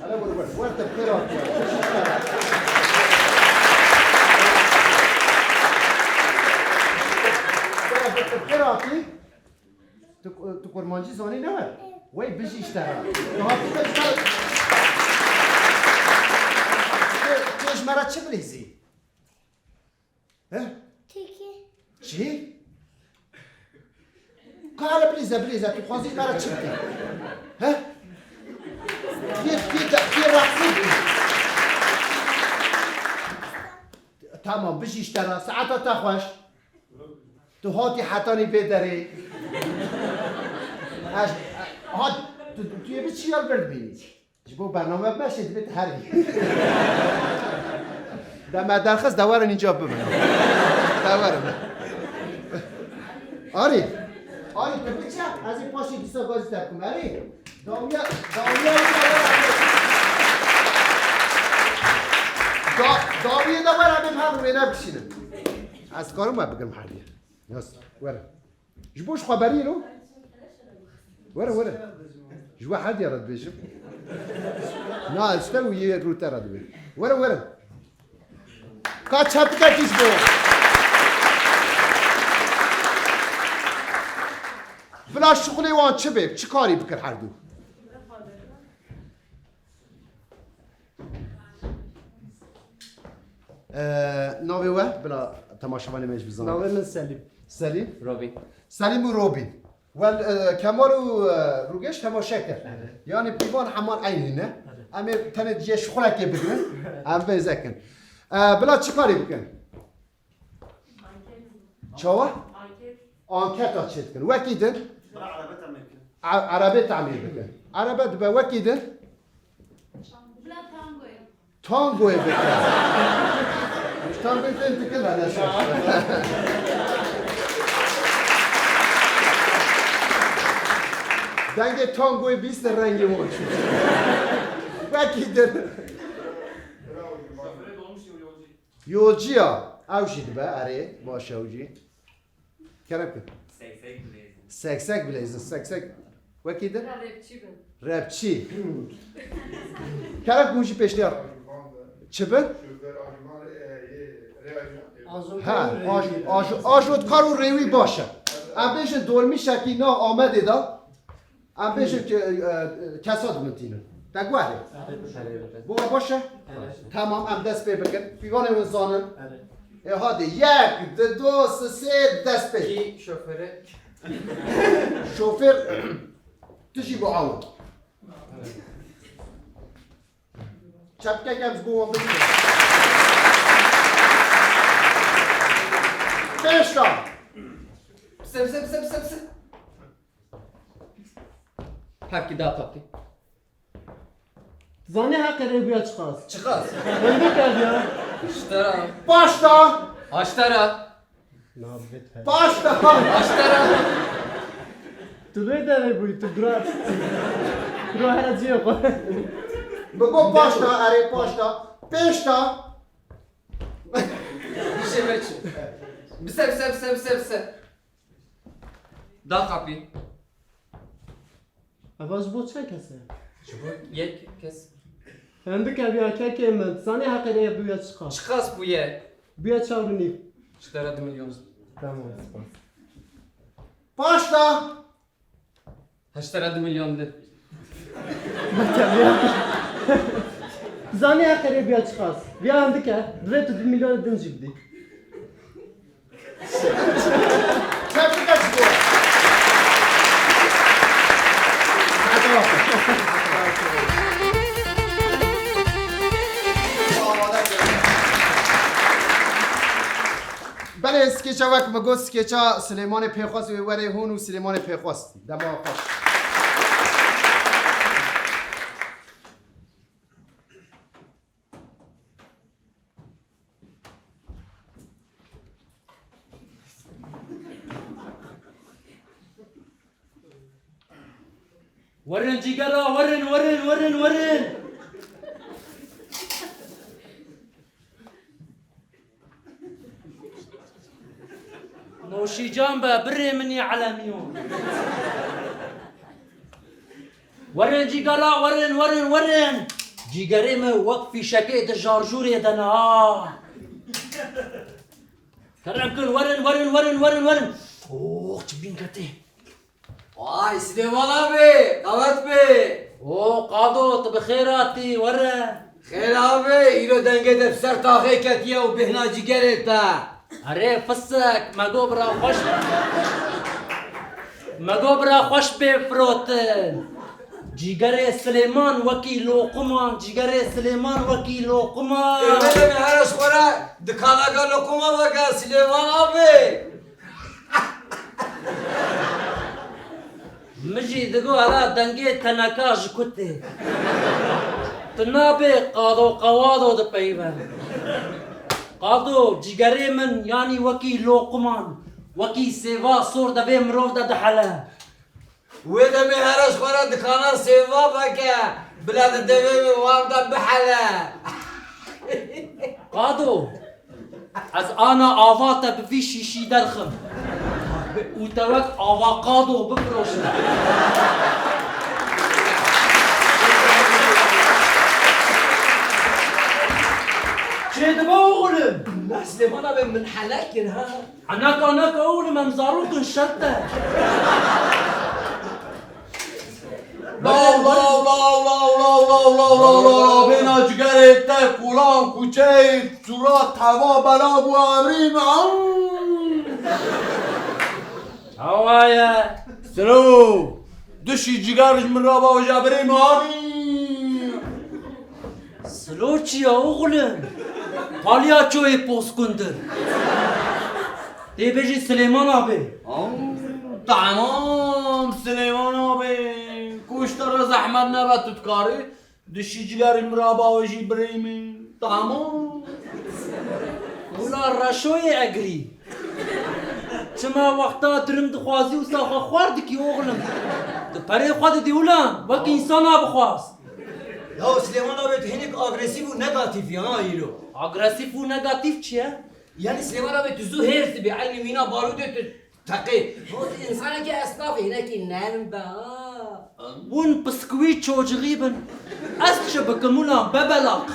Hele were, were, were te pêr hatî. Were, were te pêr hatî. Tu, tu kurmancî zanî ne we? Wey bijî işte ha. Tu hatî de işte. Tu, tu ji me re çi bilîzî? He? Tiki. Çi? Ka hele bilîze, bilîze, tu xwazî ji me re çi bikî? He? Tê, tê, tê, tê rexsî bikî. Tamam, bijî ji te re, saeta te xweş. Tu hatî hetanî vê derê. Ez, ha, tu, tu yê bi çi ya li vir dibînî? Ji bo bername meşê divê tu herî. De me derxist de werin înca bibin. De werin. Arî. Arî, tu biçe, ez ê paşê dîsa gazî te bikim, erê? Dawiya, dawiya, da, dawiyê de were em ê her wêne bişînin. Ez karim we bigirim her yê. Yaz, were. Ji bo ji xwe berî lo? Were, were. Ji we her diya re dibêjim. Na, ez ji te û yê rû te re dibêjim. Were, were. Ka çepikekî ji bo. Bila şixulê wan çi bê, çi karî bikir her du? Ee, navê we, bila temaşevanê me jî bizanin. Navê min Selîm. Selîm? Robîn. Selîm û Robîn. Wel, e, Kemal û, e, Rûgeş temaşe kir. Evet. Yani pîvan heman eynî ne? Evet. Em ê tenê cihê şixulekê bigirin. Em vêze kin. E, bila çi karî bikin? Çawa? Anketa çêdikin. Wekî din? Bila erebet em ê bikin. E-, erebet em ê bikin. Erebe dibe wekî din? Bila tangoyê. Tangoyê bikin. Tangoyê tên dikin hele şaş. Dengê tangoyê bîst rengê wan çû. Wekî din. Yolcuya. Ew jî dibe, erê, baş e ew jî. Kerem kir. Seksek bilezin. Seksek bilezin, seksek. Wekî din? Rapçi bin. Rapçi. Kerem kir, hûn jî pêşniyar. Çi bin? Ha, aj-, aj-, ajotkar û rêwî baş e. Em bêjin dolmîşekî nav Amedê de. Em bêjin ke-, e, e, kesa dimitînin. Te guherê. Bo we baş e? Tamam, em dest pê bikin. Pîvanê hûn zanin. Ê hadi, yek, di, du, si, sê, dest pê. Kî şofêr e? Şofêr, tu jî bo ew. Çepkek em ji bo wan bigrin. Pêşta. Pise, pise, pise, pise, pise. Hevkî da qapî. Zanî heqê rê bûya çiqas? Çiqas? Hindik e ya. Ji te re. Paşta. Aştera. Nabit he. Paşta. Aştera. Tu lê derê bûyî, tu dura, tu dura here ciyê xwe. Bigo paşta, erê paşta. Pêşta. Bişê me çi? Bise, bise, bise, bise, bise. Da qapî. Eva ji bo çend kes e? Ji bo yek kes. Hindik e bûya kekê min. Zanî heqê rê bûya çiqas? Çiqas bûye? Bûya çar û nîv. Ji te re du milyon. Tamam, spas. Paşta. Heşt tane du milyon de. Zanî heqê rê bûya çiqas? Bûya hindik e, divê tu du milyon din jî bidî. Tebrik et bu. Belê, skeça wek me got, skeça Silêmanê Pêxwest wê werê hûn û Silêmanê Pêxwest. Dema xweş. Werin cîgera, werin, werin, werin, werin. Noşîcan be, birê min î elemiyon. Werin cîgera, werin, werin, werin. Cîgerê min wek fîşekê di şarjûrê de ne ha. Kerem kin, werin, werin, werin, werin, werin. Oh, çi bîn ketê. Vay, Silêman abi, qewet bê. O, Qado, tu bi xêr hatî, were. Xêr abi, îro dengê te bi ser taxê ketiye û bêhna cîgerê te. Erê, fisik, me got bira xweş, me got bira xweş bê firotin. Cîgerê Silêman wekî loquma, cîgerê Silêman wekî loquma. Ê, wele min here ji xwe re dikaneke loquma veke, Silêman abi. Min jî digot, hela dengê teneka ji ku tê? Tu nabê Qado Qewado dipeyive. Qado, cîgerê min, yanî wekî loquman, wekî sêva sor de vê mirov de dihele. Wê demê here ji xwe re dikana sêva veke, bila di devê wê wan de bihele. Qado, ez ana ava te bi vî şîşî derxim û te wek avokado bifiroşim. Çêdibe oxlim. Na Silêmana be min hele kir ha. Anaka naka oxlim, em zarok in, şert e. Law, law, law, law, law, law, law, law, law, law, bêna cigerê te, kulan, kuçeyê, çura, teva, bela bû, evrî me, aw! Awa ye. Silo, dişî ciger ji min re baweja birê me, anî. Silo çi ya oxlim? Palyaçoyê poskundir. Tê bêjî Silêman abi. Aw, tamam, Silêman abi. Ku ji te re zehmet nebe, tu dikarî dişî cigerê min re bawejî birê min. Tamam. Ula reşoyê egrî. Çima wexta dirim dixwazî wisa xwe xwar dikî oxlim? Tu perê xwe didî ula, wek însana bixwaz. Ya Silêman abi, tu hinek agresîf û negatîf ya ha îro. Agresîf û negatîf çi ye? Yanî Silêman abi, tu zû hêrs dibî, eynî mîna barûdê tu teqê. Ho, tu însanekî esnafî, hinekî nerm be ha. Hûn piskwî çocixî bin. Ez çi bikim ulan bebelaq?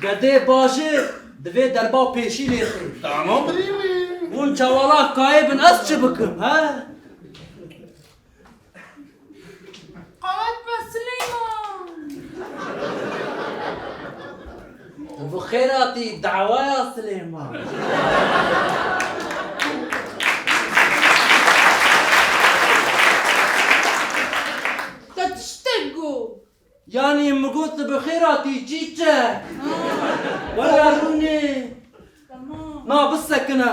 Gedê bajêr divê derba pêşî lê xê. Tamam, birî wî. Hûn çewala kayê bin, ez çi bikim, he? Qewet be Silêman! Tu bi xêr hatî dawaya Silêman. Te tiştek got. Ya Yanî min got tu bi xêr hatî çîçe. Were rûnê. Tamam. Na bisekine.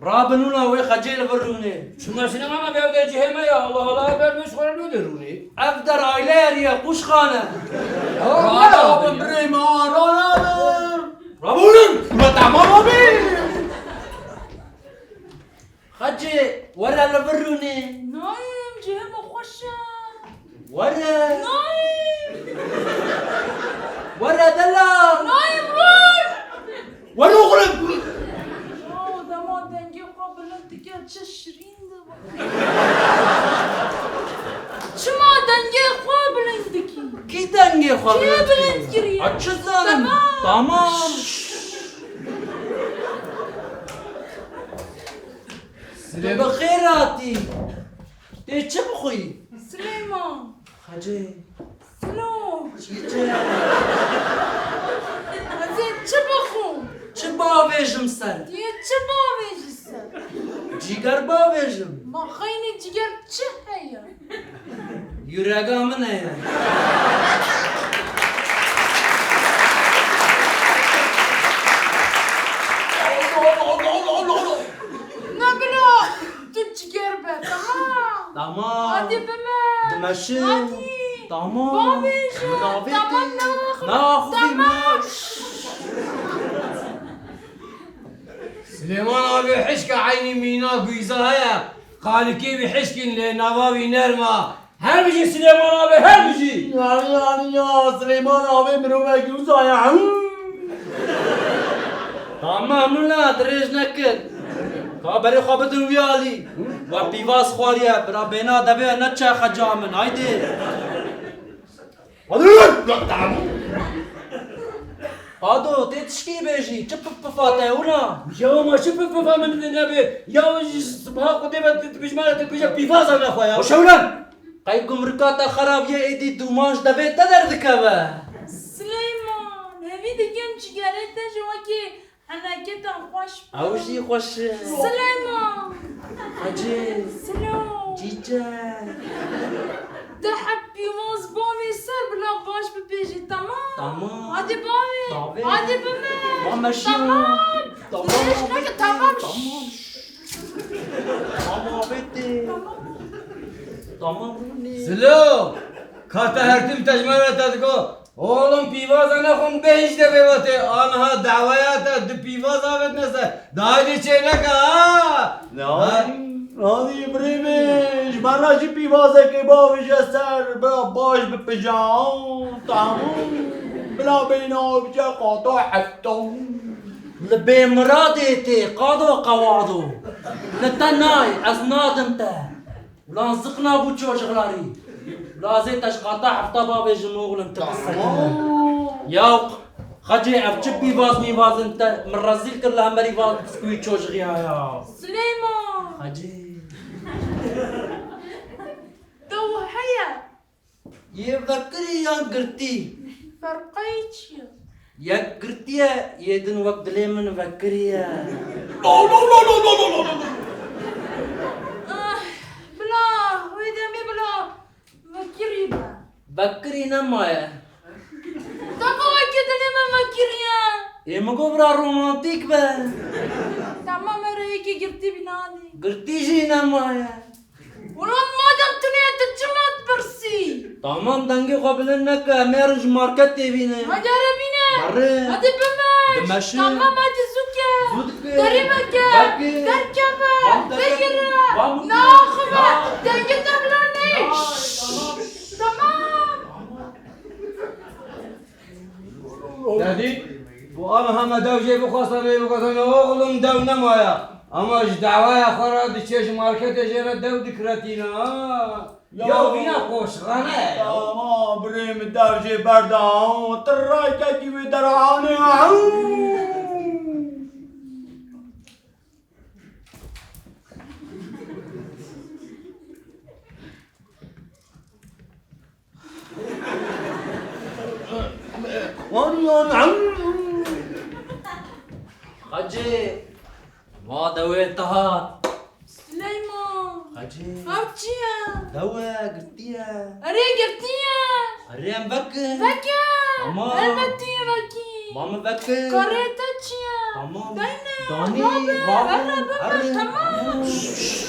Rabin ûna wê Xecê li vir rûnê. Çima sinema me ev der cihê me ya? Allah Allah, ev der min ji xwe re nû de rûnê. Ev der aile yeriye, qûşxan e. Rabin birê me, rabin. Rabûnin. Ma tamam abi. Xecê, were li vir rûnê. Nayêm, cihê me xweş e. Were. Nayêm. Were delal. Nayêm, rûn. Were oxlim. Ya, dema dengê xwe bilind dike, çi şirîn dibe. Çima dengê xwe bilind dikî? Kî dengê xwe bilind kiriye? Kê bilind kiriye? Ha, çi zanim? Tamam. Tamam. Tu bi xêr hatî. Tê çi bixwî? Silêman. Xecê. Silo. Çîçe. Ez ê çi bixwim? Çi bavêjim ser? Tu yê çi bavêjî ser? Cîger bavêjim. Ma xeynî cîger çi heye? Yurega min heye. Ne bila, tu cîger be, tamam. Tamam. Hadi bime. Dimeşim. Hadi. Tamam. Bavêjim. Min avêtê. Tamam, naxwe. Naxwe. Tamam. Silêman abi hişka eynî mîna guyza heye. Qalikê wî hişkîn lê nava wî nerm a. Her bijî Silêman abi, her bijî. Yanî, yanî ya, Silêman abi mirovek wisa ye. Tamam, nûna dirêj nekir. Ka berê xwe bidin wî alî. We pîvaz xwariye, bira bêna devê neçe xeca min. Haydi. Hadi lan! Qado, tê tişkî bêjî, çi pif pifa te wina? Ya ma çi pif pifa min nebe? Ya ji sibaha Xwedê ve tu, tu bijmare, tu bêje pîvaza me xwe ya. Xweş ew lan! Qey gumrika te xerab ye, êdî dûman ji devê te derdikeve. Sileyman, hevî dikim çigerê te ji wekî Henekê te xweş be. Ew jî xweş e. Sileyman. Hacî. Silo. Cîce. De heb pîvaz bavê ser bila baş bipêjî, tamam? Tamam. Hadi bavê. Bavê. Hadi bime. Bame şiyo. Tamam. Tamam. Dirêj neke, tamam. Tamam. Tamam, bitti. Tamam. Tamam, Rûnê. Silo. Ka te her tim tecmara te diko. Oğlum pîvaza nexwin bêhişte vê wetê. Aniha dawaya te di pîvaza vetine ser. Dayê çê neke ha. Ne? Hadi birê min, ji me re jî pîvazekê bavêje ser, bira baş bipije. Tamam. Bila bêhna bice qata hefta. Li bê miradê tê qado qewado. Li te nayê, ez nadim te. Ulan ziqna bû çocuklarî. Lazê te ji qata hefta bavêjim oğlum, tu bisekine. Tamam. Ya Xecê, ev çi pîvaz mîvaz in te min rezîl kir li hemberî van biskûyî çocuxiya ya. Sileyman. Xecê. Dew heye. Yê vekirî yan girtî? Ferqeyê çi ye? Yek girtî ye, yê din wek dilê min vekirî ye. Lo, lo, lo. Ah, bila, wê demê bila vekirî be. Vekirî nemaye. Dema wekî dilê min vekirî ye. Ê min got bira romantîk be. Tamam, erê yekî girtî bînanî. Girtî jî nemaye. Ulan madem tune ye, tu çima dipirsî? Tamam, dengê xwe bilind neke, em ê herin ji marketê bînin. Hadi here bîne. Berê. Hadi bime. Dimeşin. Tamam, hadi zû ke. Zû dike. Derî veke. Veke. Derkeve. Van dike. Vegire. Van mutlu. Naxive. Van. Dengê te bilind nî. Tamam. Dedî, ku aniha me dew jê bixwestin, wê bixwestin, oxlum dew nemaye. Ama ji dawaya xwe re diçe ji marketê jê re dew dikretîne, ha? Ya, ya vîna qoşxane ye. Tamam, birê min dew jê berda, ha? Tirayekekî wê derane, ha? Xecê, va dewê te hat. Sileyman. Hacî. Ev çi ye? Dew e, girtiye. Erê girtiye. Erê em vekin. Vekin. Tamam. Elbet tu yê vekî. Ma min vekin. Karê te çi ye? Tamam. Deyne. Danî, Rabe, rabe, erre, erre, tamam. Erre. Şşş.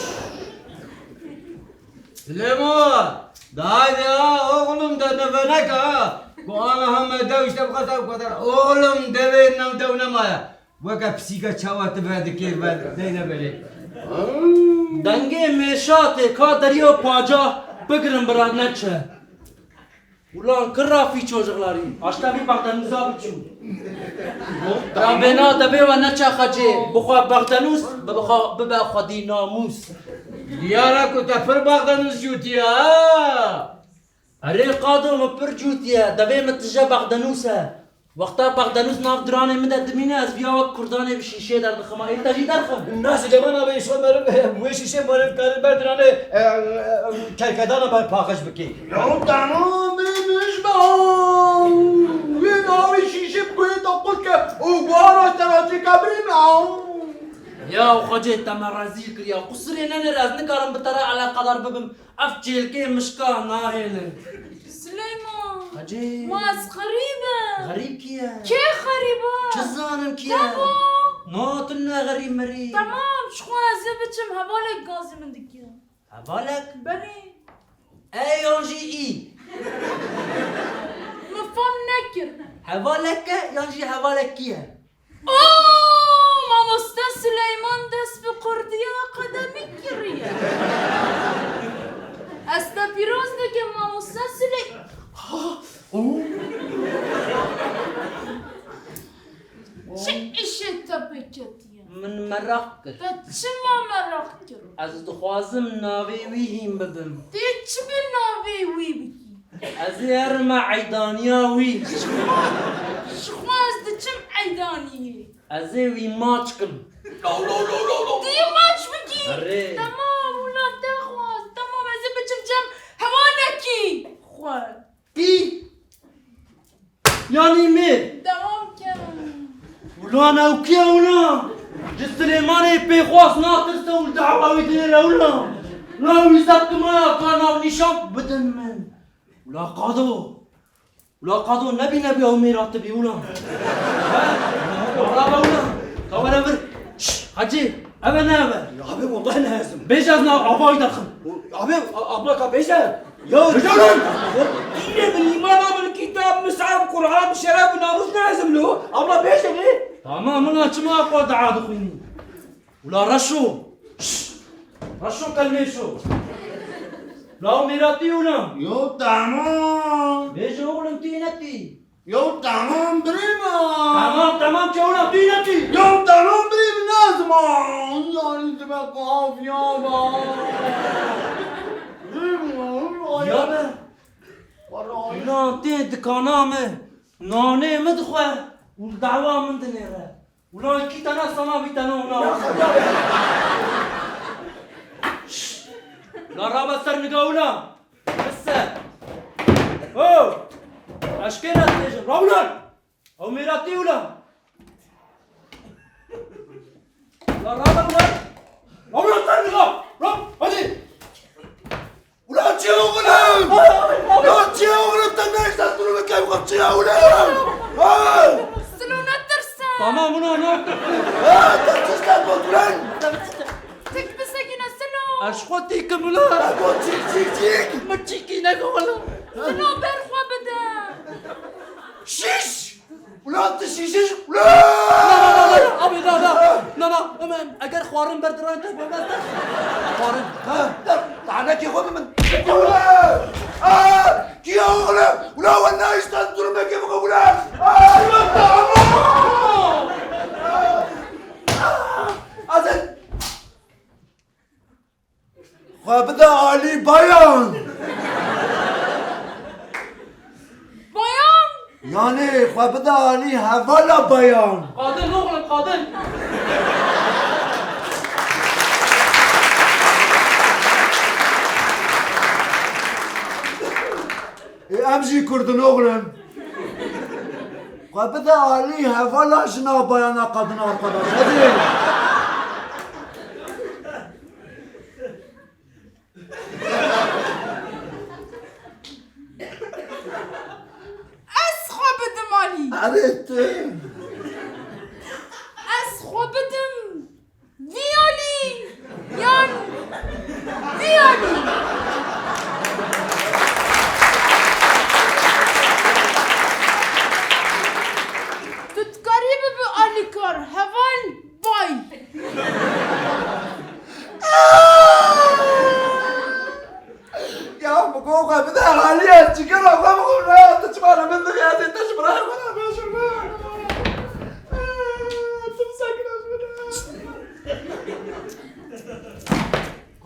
Silêmo, de haydi ha, oğlum de nevenek ha. Ku ana heme dew işte bu kadar, bu kadar. Oğlum devê nem dew nemaye. Weke pisîka çawa tu vedikê ve deyne berê. Dengê mêşatê ka deriya paca bigirin bira neçe. Ulan kira fî çocuklarî. Aşta vî Bagdanûza biçû. Rabêna debê we neçe xecê. Bixwe Bagdanûz, bixwe bibe xwedî namûs. Diyara ku te pir Bagdanûz cûtiye ha. Erê qado min pir cûtiye. Devê min tije Bagdanûz e. Wexta Bagdanûz nav diranê min de dimîne, ez viya wek kurdanê bi şîşê derdixima. Ê te jî derxim. Nasıl Cemal abi, şo meriv, wê şîşê meriv karin ber diranê, e, e, kerkedana ber paqij bikî. Ya tamam, bimîş be. Wê navê şîşê bikuyê te qut ke û guhara te razî ke birî me. Ya xwecê te me rezîl kiriya. Qusirê nenêr, ez nikarim bi te re eleqedar bibim. Ev çêlkê mişka nahêlin. Sileyman. Hacî. Ma ez xerîb im. Xerîb kî ye? Kê xerîb e? Çi zanim kî ye? Te bo. Na, tu ne xerîb merîb. Temam, ji xwe ez ê biçim, hevalek gazî min dike. Hevalek? Belê. E yan jî î? Min fam nekir. Hevalek e yan jî hevalek kî ye? Oo, mamoste Sileyman dest bi kurdiya akademîk kiriye. Ez te pîroz dikim mamoste Siley-, Çi îşê te pê ketiye? Min meraq kir. Te çima meraq kir? Ez dixwazim navê wî hîn bibim. Tê çi bi navê wî bikî? Ez ê herime eydaniya wî. Ji xwe, ji xwe ez diçim eydaniyê. Ez ê wî maç kim. Lo, lo, lo, lo, lo. Tu yê maç bikî? Erê. Temam, wila te xwest. Temam, ez ê biçim cem hevalekî xwe. Pî. Yanî me. Dewam ke. Ulan ew kî ye ulan? Ji Silêmanê pê xwest natirse û li dehwa wî dinêre ulan. Ulan wî zeb tu maya ka navnîşan bidin min. Ula qado. Ula qado nebî nebî ew mêra tu bî ula. He? Ula be ula. Ka were vir. Şş, Hacî, ev e ne ev e? Ya abi, wallahi ne ezim. Bêje ez nav avayî derxim. Abi, a-, abla ka bêje. Ya, ya, ya. Dînê min, îmana min, kitab, mis'ab, Qur'an, şeref, namûs ne ezim lo. Abla bêje ne? Tamam, min a çima xwe dua dixwînî? Ula Reşo! Şşş! Reşo kelmê şo! Ula o mêra tî ula! Yo tamam! Bêje oğlum tî ne tî? Yo tamam birî me! Tamam tamam ke ula tî ne tî? Yo tamam birî min ne ziman! Yani dime kafiya ba! Birî min ya! Ya be! Vallahi. Ula tê dikana me! Nanê min dixwe û dawa min dinêre! Ulan iki tane sana bir tane ona. Şşş! La rabe ser niga ula. Bisse. Ho! Eşkê ne dibêjin? Ra ulan! Ew mêra tê ula. La rabe ulan! Ra ulan ser niga! Ra! Hadi! Ulan çi oğlum? Ay, ay, ay. Ulan çi oğlum, te ne işte durumu kayboldu ya ulan? Ha? Silo ne tirse? Tamam ulan ne? Ha, te tirse bu ulan. Tek bir sekine Silo. Aşko tekim ulan. Ha, bu çik çik çik. Ma çiki ne ulan? Silo ber xwe bide. Şiş. Ulan tu şişiş, ulan! Na, na, na, na, na, abi, na, na. Na, na, em, em, eger xwarin ber diran te, ben, ben, ben. Xwarin. Ha, ha, daha ne ki oğlum ben? Ulan! Aa, ki oğlum? Ulan, ben ne işten durum ki bu ulan? Aa, ulan, tamam! Azın! Xwe bide alî bayan. Bayan? Yani xwe bide alî hevala bayan. Kadın oğlum, kadın. E, em jî Kurdin oğlum. Xwe bide alî hevala jina bayana kadın arkadaş. Hadi.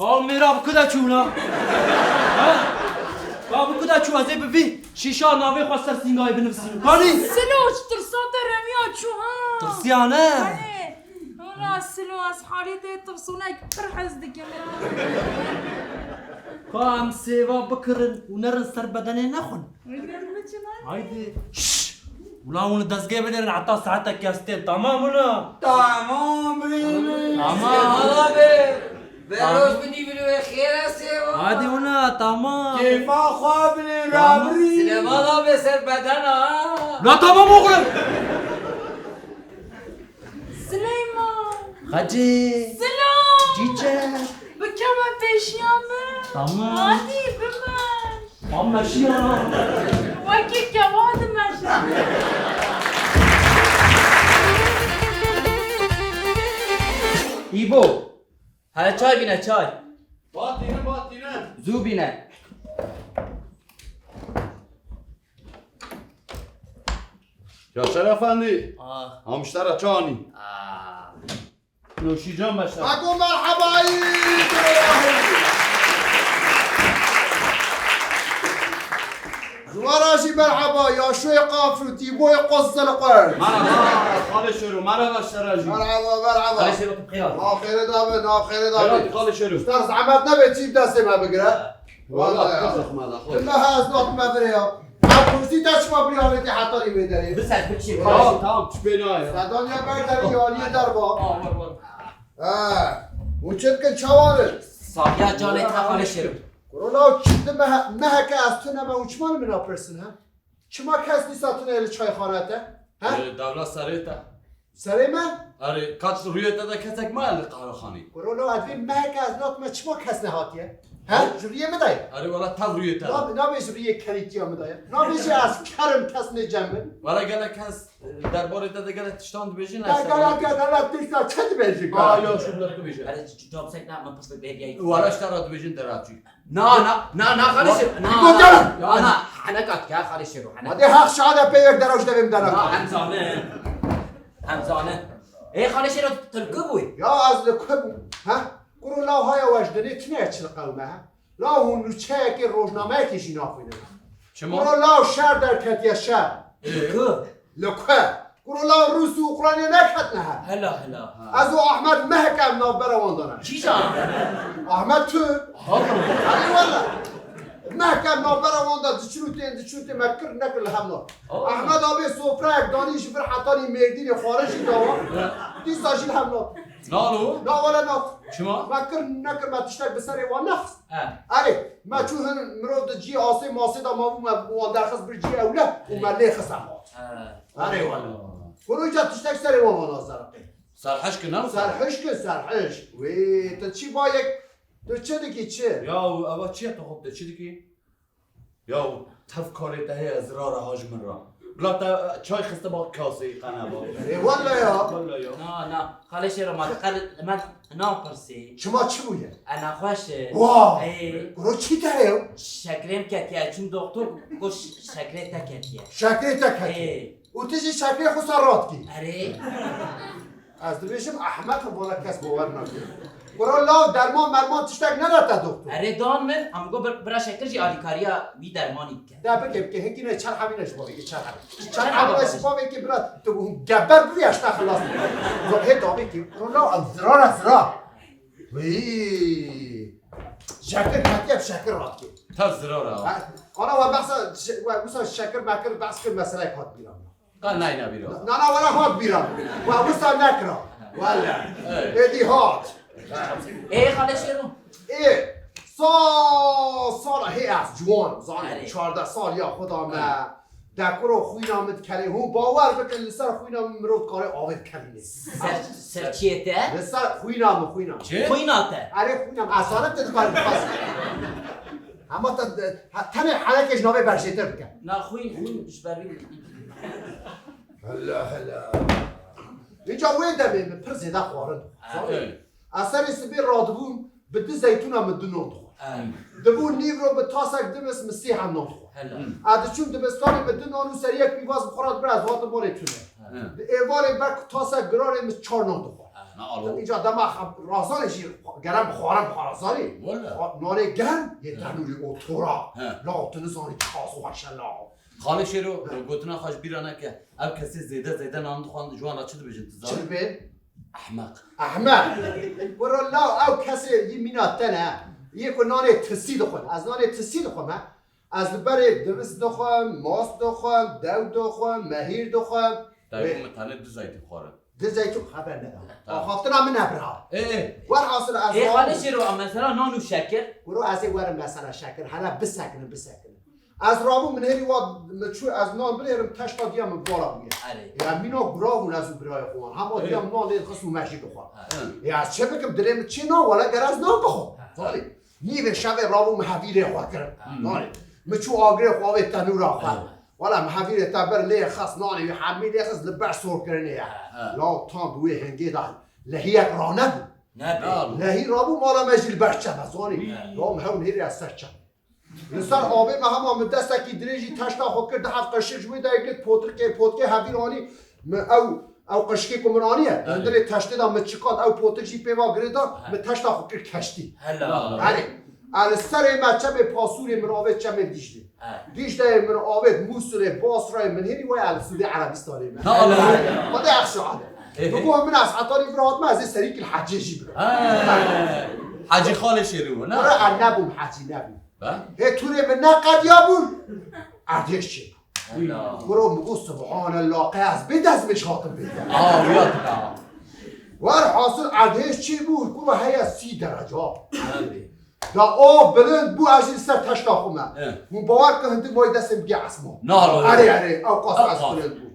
Al mêra bi ku de çûna? Ha? Ba bi ku de çû, ez ê bi vî şîşa navê xwe ser sîngayê binivîsînim. Kanî? Silo, ji tirsa te remiya çû, ha? Tirsiya ne? Belê. Wela Silo, ez halê te tirsûnek pir hez dikim, ha. Ka em sêva bikirin û nerin ser bedenê nexwin. Haydi. Şşş! Ulan hûn li dezgehê binêrin heta saetekê ez tên. Tamam wina? Tamam birî min. Tamam. Sêva be. Beroş bidî bilû xêr e sêva. Hadi wina, tamam. Kêfa xwe binê. Tamam. Rabirî. Sêva be ser bedena. La tamam oğlum. Sileyman. Hacı. Silo. Çiçek. Bikeve pêşiya min. Tamam. Hadi bibe. Tamam, meşiya. Wekî kewa dimeşe. Îbo. Hele çay bîne, çay. Batîne, batîne. Zû bîne. Yaşar Efendi. Ah. Hamiştara çanî. Ah. Nûşîcan beşer. Ako merhebayî. Ji we re jî merheba, ya şoyê qafir, tîboyê qoz zelqer. Merhaba, Xalê Şêro, merhaba ji te re jî. Merhaba, merhaba. Xalê Şêro, tu bi xêr hatî. Nav xêrê da be, nav xêrê da be. Xêr hatî, Xalê Şêro. Ji te re zehmet nebe, çî bi destê me bigire. Wala, wala ya. Pir zehmet e, xwe. Tilla ha ez nat me vire ya. Ev kursî te çima bîra vêtê hetanî wê derê? Biser, biçî. Tamam, tamam, tu pê nayê. Sedaniya ber derê, yaliyê derva. Ah, war, war. He. Hûn çi dikin, çawan in? Saxiya canê te Xalê Şêro. Kuro law, çi di mehe-, meheke ez tu nebe, hûn çima li min napirsin, he? Çima kes dîsa tune li çayxane te? He? Ee, dewla serê te. Serê me? Erê, kaç rûyê te de kesek ma li qehwexanê? Kuro law, ez vê meheke ez nat me, çima kes nehatiye? He? Ji rûyê min de ye. Erê, wala tev rûyê te de. Nabê, nabê ji rûyê kerîtiya min de ye. Nabê jî ez kerim, kes nêcem min. Wala gelek kes, e, derbarê te de gelek tiştan dibêjin. Gelek, gelek, gelek tişta çi dibêjin? Aa, ya, şû bila tu bêje. Erê, c-, c-, copsek ne, min pirs bi bêbiyayî. Wala ji te re dibêjin dera çû. Na, na, na, na, Xalê Şêro, na, na, na, henek hat ya, Xalê Şêro, henek. Hadi haq şahada pê yek dera ji devê min dera. Na, em zanin. Em zanin. Ê, Xalê Şêro, tu li ku bûyî? Ya, ez li ku bûm? Ha? Kuro law haya we ji dinê tune çi li qewme, ha? Law hûn nûçeyekê, rojnameyekê jî naxwînin. Çima? Kuro law şer derketiye, şer. Ê? Li ku? Li ku? Kuro law Rûs û Ukrayna neketine hev. Hela, hela. Ha. Ez û Ahmet mehek em navbera wan de ne. Kîjan? Ahmet tu. Erê wele. Mehek em navbera wan de diçin û tên, diçin û tên, me kir nekir li hev nat. Allah. Ahmet abê sofrayek danî ji vir hetanî Mêrdînê xwarin jî dawa. Dîsa jî li hev nat. Nalo? Na wele nat. Çima? Me kir nekir me tiştek bi serê wan nexist. He. Erê, me çû hin mirov di cî asê masê de mabû, me bi wan derxist bir cî ewle û me lê xist em hat. He. Erê wele. Kuro îca tiştek serê wan vana zerqê. Serhişk e, ne? Serhişk e, serhişk. Wê, tu çi bayek, tu çi dikî çi? Ya, eva çi ye tu xwe, tu çi dikî? Ya, tev karê te heye, zirara ha ji min re. Bila te çay xiste bak kasê qene bak. Ê, wele ya. Wele ya. Na, na. Xalê Şêro, ma te qe li me napirsî. Çima, çi bûye? E, nexweş e. Wa! Ê. Kuro çi te heye? Şekrê min ketiye. Çûm doktor, got ş-, şekrê te ketiye. Şekrê te ketiye. Ê. Û tu jî şekrê xwe ser radikî. Erê. Ez dibêjim Ehmed li vana kes bawer nake. Kuro law derman merman tiştek neda te doktor? Erê dan min, em got bir, bira Şekir jî alîkariya wî dermanî bike. De bike, bike, hingî ne çar hemîne ji bavê, çar hemîne. Çar hemîne ji bavê ki bira, tu geber bû ya, ji te xilas. Hê davê ki, kuro law ev zirar e, zirar. Wî. Şekir ketiye, bi şekir radikê. Tev zirar e. Ha, ana we behsa şe-, we wisa şekir mekir behs kir, meseleyek hat bîra min. Qe nayne bîra. Na, na, were hat bîra. We wisa nekira. Wele. Ey. Êdî hat. Ê, Xalê Şêro. Ê, sa-, sala hê ez ciwan, zanî, Erê. çardeh sal ya xwe da me. Dekuro xwîna min dikerê. Hûn bawer bikin, li ser xwîna min mirov dikare avê bikerîne. Ser, ser çiyê te? Li ser xwîna min, xwîna min. Çi? Xwîna te. Erê, xwîna min. Ez zanim tu dikarî bixwazî. Hema te, he, tenê henekê ji navê berjêtir bike. Na xwîn, xwîn ji ber wî. Hela, hela. Înca wê demê min pir zêde xwarin. Ha. Zanî? Evet. Ez serê sibê radibûm, bi du zeytûna min du nan dixwar. Ha. Dibû nîvro bi tasek dimis min sê hem nan dixwar. Hela. Ez diçûm dibistanê min du nan û seriyek pîvaz bi xwe re dibir, ez hatim malê tune. Ha. Di êvarê ber ku tasek girarê min çar nan dixwar. Ha. Alo. Îca dema xe-, razanê jî gerem xwarin xwarazanê. Wala. Xwa-, nanê germ yê tenûrî û tora. He. La tu nizanî çiqas xweş e la. Xalê Şêro, gotina xwe ji bîra neke. Ev kesê zêde zêde nan dixwin, ji wan re çi dibêjin, tu zanî? Çi dibê? Ehmeq. Ehmeq. Kuro la ew kesê yî mîna te ne. Yê ku nanê tisî dixwin. Ez nanê tisî dixwim, he. Ez li berê diviz dixwim, mast dixwim, dew dixwim, mehîr dixwim. Dayê, wê min tenê du zeytîn xwarin. Du zeytîn xeber neda. Tamam. Axaftina min e bira. Ê, ê. Werhasil ez Ê, rabûm. Xalê Şêro, a mesela nan û şekir? Kuro ez ê werim mesela şekir. Hele bisekinin, bisekinin. Ez rabûm min hêrî wa min çû ez nan binêrim teşta diya min vala bûye. Erê. Ya mîna gura bûn ez û birayê xwe wan. Hema Ê. diya min nan lê dixist û me jî dixwar. Ha. Ya ez çi bikim dilê min çê nan wele ger ez nan bixwim. Ha. Zanî. Nîvê şevê rabûm hevîrê xwe kirim. Hmm. Nanê. Min çû agirê xwe avê tenûra xwe. Hmm. Wala min hevîrê te bir lê xist nanê wî hemî lê xist li ber sorkirinê ye. Hmm. Law tam bi wê hingê de lehiyek ranebû. Nebê. Lehî rabû mala me jî li ber çem e zanî. Hmm. Law min hewn hêrê ez ser çem. Li ser avê me hema min destekî dirêjî teşta xwe kir, di heft qeşik ji wê de yek potirkê, potkê hevîr anî. Min ew, ew qişkê ku min aniye, Erê. hundirê teştê de min çiqand, ew potik jî pê va girê da, He. min teşta xwe kir keştî. Hela. Erê, erê serê me çemê Pasûrê min avêt çemê Dîclê. He. Dîcleyê min avêt Mûsilê, Basrayê min hêrî waya li Sûdê Erebistanê me. Ha, Allah. Xwedê exşa ale. Ehe. Min got min ez hetanî vir hatime ez ê serîkî li hecê jî bikim. He. Hecî Xalê Şêrî bû, ne? Were ez nebûm hecî nebûm. He? Hê tûrê min neqediya bûn. Erdhêj çê bû. Hela. Kuro min got, "Subhanallah, qey ez bê dezmêj hatim bê." Aa, wiya dika. Werhasil erdhêj çê bû, kuro heye sî dereca. Tabii. Da o bilind bû, ez jî li ser teşta xwe me. He. Hûn bawer kin hindik mayî destê min bigê esman. Na, na, na. Erê, erê, ew qas Ew ez qas. bilind bû.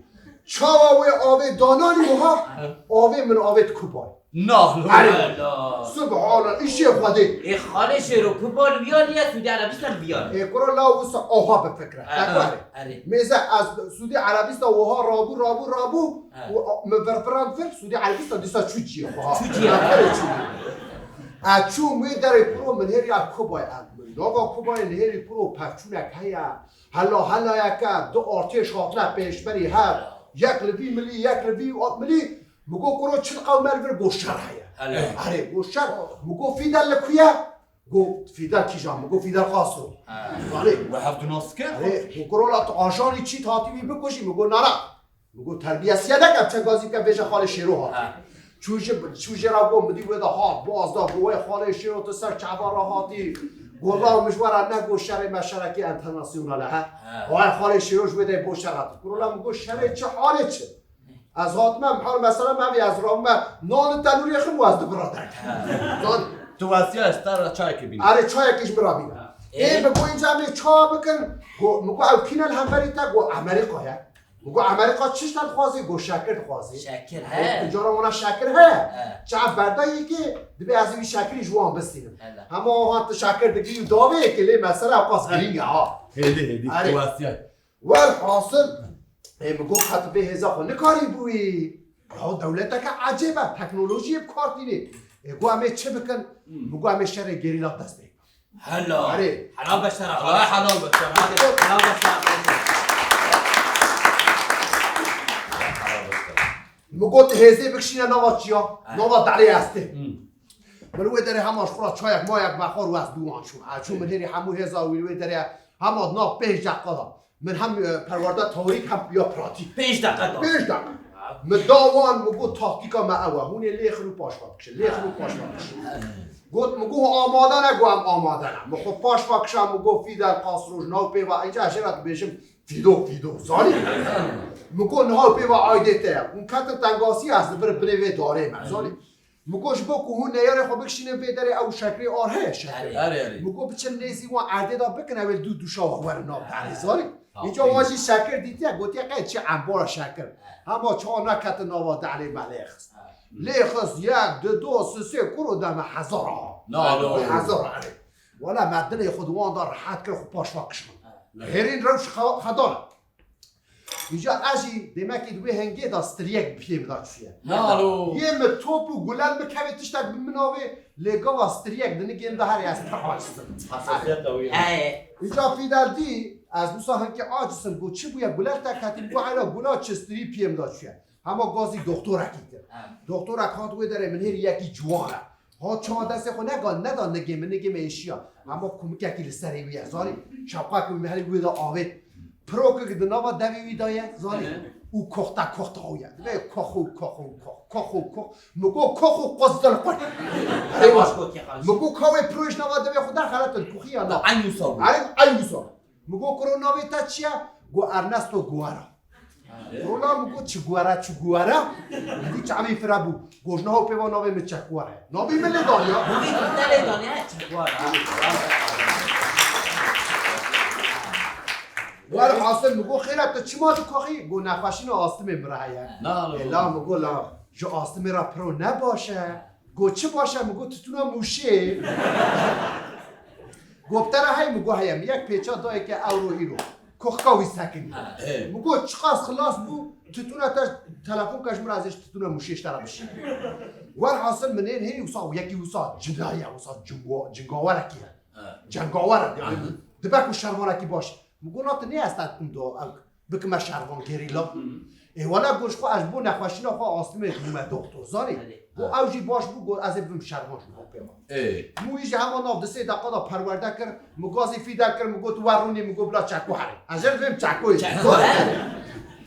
Çawa wê avê dananî wiha, He. avê min avêt Kubay. Na, Erê. Hela. Subhanallah, îşê Xwedê. Ê Xalê Şêro, Kuba li viya niye, Sûdî Erebistan li viya ne. Ê kuro la wisa aha bifikre. Erê. Te ku erê. Erê. Mêze ez Sûdî Erebistan wiha rabû, rabû, rabû. He. Û a-, min vir viran vir, Sûdî Erebistan dîsa çû ciyê xwe ha. Çû ciyê. Erê çû. Ez çûm wê derê kuro min hêriya Kubayê ez. Min nava Kubayê li hêrî kuro pevçûnek heye. Hela helayeke du artêş hatine pêşberî hev. Yek li vî milî, yek li vî milî. Min got kuro çil qewmer vir got şer heye. Hela. Erê got şer. Min got Fîdel li ku ye? Got Fîdel kîjan? Min got Fîdel Castro. Ha. Erê. We hevdu nas kir? Erê, got kuro la tu ajanî çî hatî wî bikujî? Min got nara. Min got terbiyesiye neke, çe gazî bike bêje Xalê Şêro hat. Ha. Çû ji, çû jê re got min dî wê de hat, baz da, got wey Xalê Şêro tu ser çava re hatî. Got la min ji we re negot şerê me şerekî enternasyonal e, he. Ha. Wey Xalê Şêro ji wê de bo şer hat. Kuro la min got şerê çi, halê çi? Ez hatime, mihal mesela me vê ez rabime, nan li tenûrê xim û ez di bira derkevim. Ha. Zan. Tu westiya ez te re çayekê bîne. Erê çayekê ji min re bîne. Ha. Ê, Ê? min got, înca em ê çawa bikin? Got, min got, ew kî ne li hemberî te? Got, Amerîka ye. Min got, Amerîka çi ji te dixwazê? Got, şekir dixwazê. Şekir, Got, he. Cara wana şekir heye. He. Çav berdayê kê, dibê ez ê wî şekirî ji wan bistînim. Hele. Hema o hat tu şekir digirî û davê yekê lê mesela ew qas girîng e ha. Hêdî, hêdî, Erê. tu westiya. Welhasil, ê, min got, ka tu bê hêza xwe nikarî bûyî. Ya dewleteke ecêb e, teknolojiyê bi kar tînê. Ê, got, em ê çi bikin? Hmm. Min got, em ê şerê gerîla dest pê bikin. Hela. Erê. Helal be şera. Helal, helal be şera. Helal be şera. Min got, hêzê bikişîne nava çiya, He. nava delê estê. Hmm. Min wê derê hema ji xwe re çayek mayek vexwar û ez dû wan çûm. Ez çûm min hêrî hemû hêza wî wê derê hema di nav pênc deqa de. Min hem, e, perwerde teorîk hem ya pratîk. Pênc deqa da. Pênc deqa. Ha. Min da wan, min got, taktîka me ew e. Hûn ê lêxin û paşva bikişin. Lêxin û paşva bikişin. Got, min got, amade ne? Got, em amade ne. Min xwe paşva kişa, min got, Fidel Castro ji nav pê ve. Înca jê re dibêjim, Fido, Fido. Zanî? Min got, niha pê ve aydê te ye. Hûn ketin tengasî, ez li vir binê vê darê me. Zanî? Min got, ji bo ku hûn neyarê xwe bikişînin vê derê, ew şekrê ar heye, şekrê. Erê. Erê, erê. Min got, biçin nêzî wan erdê de bikin, ew ê dû dûşa wan werin nav delê, zanî? Tamam. Îca wan jî şekir dîtiye, gotiye, qey çi embara şekir. Hema çawa neketin nava delê me lê xist. Lê xist, yek, du, du, sê, sê, kuro deme hezar ha. Na, na. Hezar, erê. Wela me dilê xwe di wan de rehet kir, xwe paşva kişand. Hêrîn rewş xe-, xedan e. Îcar ez jî demekî di wê hengê de striyek bi piyê min de çûye. Nalo. Yê min top û gulel bikeve tiştek bi min avê, lê gava striyek di nigê min de herê ez pir aciz im. Hassasiyet ew ye. He. Îcar Fîdel dî, ez wisa hinkî aciz im, got, "Çi bûye? Gulel te ketî?" Min got, "Heyra gula çi strî piyê min de çûye." Hema gazî doktorekî kir. Doktorek hat wê derê, min hêrî yekî ciwan e. Hat çawa destê xwe nega, neda nigê min, nigê min êşiya. Hema kumikekî li serê wî ye, zanî. Şewqek min herî wê de avêt. Pirokek di nava devê wî de ye, zanî. Û koxta koxta wî ye. Divê kox û kox û kox, kox û kox. Min got kox û qozil qur. Erê baş. Min got ka wê piro ji nava devê xwe derxere, tu dikoxî ya na? Eyn wisa bû. Erê, eyn wisa. Min got kuro navê te çi ye? Got Ernesto Guerra. Rola min got çi guwere, çi guwere? Min dî çavî fire bû. Got ji niha û pê ve navê min Çekuwere. Navê min lê daniya. Navê min te lê daniya, Çekuwere. Wer hasil min got xêra tu çima dikoxî? Got nexweşîna astimê min re heye. Ê la min got la ji astimê re piro ne baş e. Got çi baş e? Min got titûna mûşê. Got bi te re heye? Min got heye. Min yek pêça dayê ke ewro îro koxka wî sekinî. Min got çiqas xilas bû, titûna te, telefon ke ji min re, ez ê ji titûna mûşê ji te re bişînim. Wer hasil min ên hêrî wisa, yekî wisa cinaye, wisa cingo-, cingawerekî ye. Cengawer e, yani dibe ku şervanekî baş. Min got na tu nê ez te dikim do ew bikime şervan gerîla. Ê wele got ji xwe ez ji bo nexweşîna xwe astimê bûme doktor, zanî? Got ew jî baş bû, got ez ê bibim şervan ji bo pê ve. Min wî jî hema nav di sê deqa de perwerde kir, min gazî fî derkir, min got tu wer rûnî, min got bila çeko here. Ez jê re divêm çekoyê. Çeko here.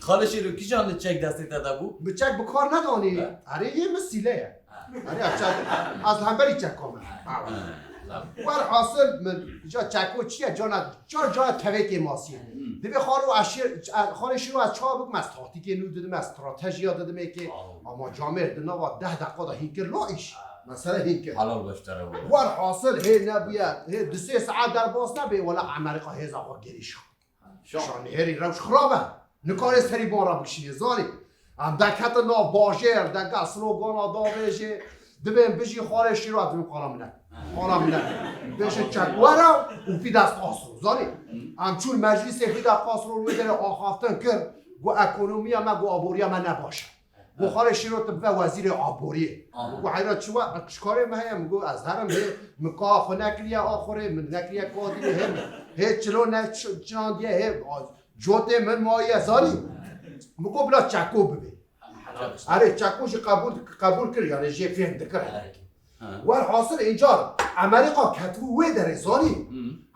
Xalê Şêro, kîjan çek destê te de bû? Min çek bi kar nedanî. Erê yê min sîle ye. Erê ez çek, ez li hemberî çeka me. Wer hasil min ja çeko çi ye, cana, ca, ca tevêkê masiyê. Divê xalo eşîr, xalê Şêro ez çawa bikim, ez taktîkê nû didim, ez stratejiya didim êkê. Ama camêr di nava deh deqa de hîn kir lo îş. Mesele hîn kir. Halal beş te re bû. Wer hasil hê nebûye, hê di sê saet derbas nebe, wela Amerîka hêza xwe gerîşa. Şanî herî rewş xirab e. Nikarê serî ban re bikişînê, zanî. Em derketin nav bajêr, degel slogana davêjê, dibên bijî Xalê Şêro, dibên qala min e. Qala min e. Bêjin çek were û Fidel Castro, zanî. Em çûn meclîsê Fidel Castro wê derê axaftin kir, got ekonomiya me, got aboriya me ne baş e. Got Xalê Şêro tu bibe wezîrê aboriyê. Min got heyra çi we, çi karê me heye? Min got ez herim hê, min ka xwe nekiriye axurê, min nekiriye kadîrê hê, hê çilo ne ç-, çandiye hê, cotê min maye zanî. Min got bila çeko bibê. Erê çeko jî qebûl, qebûl kir, yani jê fêm dikir. Wer hasil încar Amerîka ketibû wê derê zanî.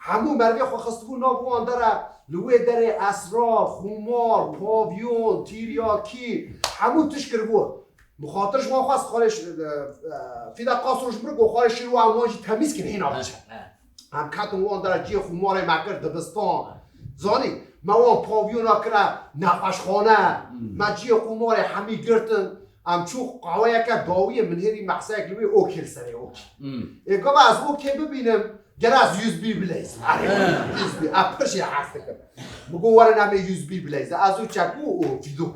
Hemû merivê xwe xistibû nav wan dere, li wê derê esrar, xumar, pavyon, tîryakî, hemû tişt kiribû. Min xatir ji wan xwest, xalê Ş-, e, e, Fidel Castro ji min re got Xalê Şêro em wan jî temîz kin hîna biçe. Em ketin wan dere cihê xumarê me kir dibistan. Zanî, me wan pavyona kire nexweşxane, me cihê xumarê hemî girtin. Em çû qaweyeke dawiyê, min hêrî mehseyek li wê okê li serê okê. Ê gava ez okê bibînim, gere ez U S B bileyzim. Erê, U S B, ez pir jê hez dikim. Min got werin em ê U S B bileyzin. Ez û çekû û fîdo.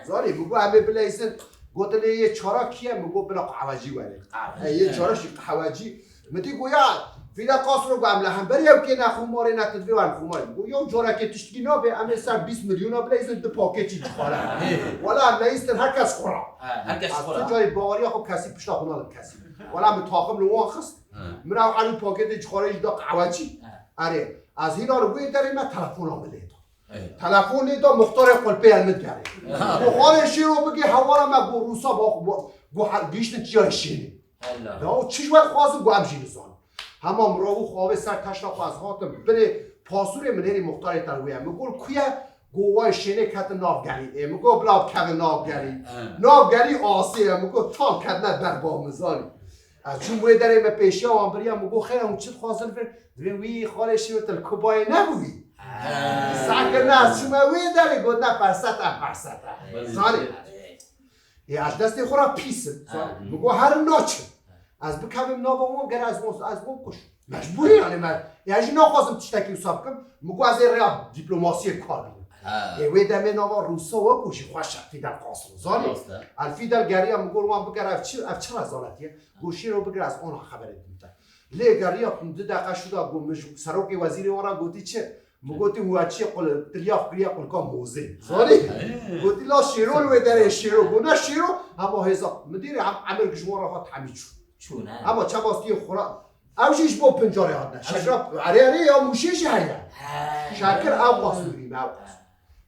Zanî, min got em ê bileyzin. Gotin ê yê çara kî ye? Min got bila qehwecî were. Ê yê çara jî qehwecî. Min dî got ya, Fidel Castro got em li hemberî ew kê ne xumarê ne tu divê werin xumarê. Min got ya carekê tiştkî nabe, em ê ser bîst milyona bileyzin, du pakêt jî cixare. Wela em leyîstin her kes xwe ra. Her kes xwe ra. Ez tu carî baweriya xwe kesî pişta xwe nadim kesî. Wela min taxim li wan xist. Min ew herî pakêtê cixareyê jî da qehwecî. Erê, ez hîna li wê derê me telefona min lê da. Telefon lê da muxtarê qulpê el min digerê. Got Xalê Şêro bigê hewara me, got Rûsa ba, got, got he-, gihîştin çiyayê Şênê. Ya û çi ji we dixwazin, got em jî nizanin. Hema min rawû xwe avê ser teşta xwe, ez hatim binê pasûrê, min hêrî muxtarê te li wê ye. Min got ku ye? Got wayê Şênê ketin nav gelî. Ê min got bila bikevin nav gelî. Nav gelî asê ye. Min got tam ketine ber ba min zanî. Ez çûm wê derê me pêşiya wan biriya, min got xêr e hûn çi dixwazin li vir? Divê wî Xalê Şêro tu li Kubayê nebûyî? Sakirine ez çûme wê derê, got ne ferset e, ferset e. Zanî. Ê ez destê xwe re pîs im. Zanî. Min got herin naçim. Ez bikevim nava wan, gere ez wan, ez wan kuş. Mecbûrî yani me. Ê ez jî naxwazim tiştekî wisa bikim. Min got ez ê rêya dîplomasiyê kar bînim. Ê wê demê nava Rûsa we ku jî xweş e, Fidel Castro. Zanî? Rast e. El Fidel geriya, min got wan bigere ev çi, ev çi rezaletî ye? Got Şêro bigire ez ana xeberê didim te. Lê geriya, du deqe şû da got min ji serokê wezîrê wan re gotî çi? Min gotî we çi qul, tiryaf kiriye qulka mozê. Zanî? Gotî la Şêro li wê derê Şêro. Got ne Şêro, hema hêza. Min dîrê hem emir ji wan re hat hemî çû. Çû ne? Hema çawa stiyê xwe ra. Ew jî ji bo pincarê hatine. Şekra, erê, erê, ya mûşê jî heye. Şekir ew qas wî me, ew qas.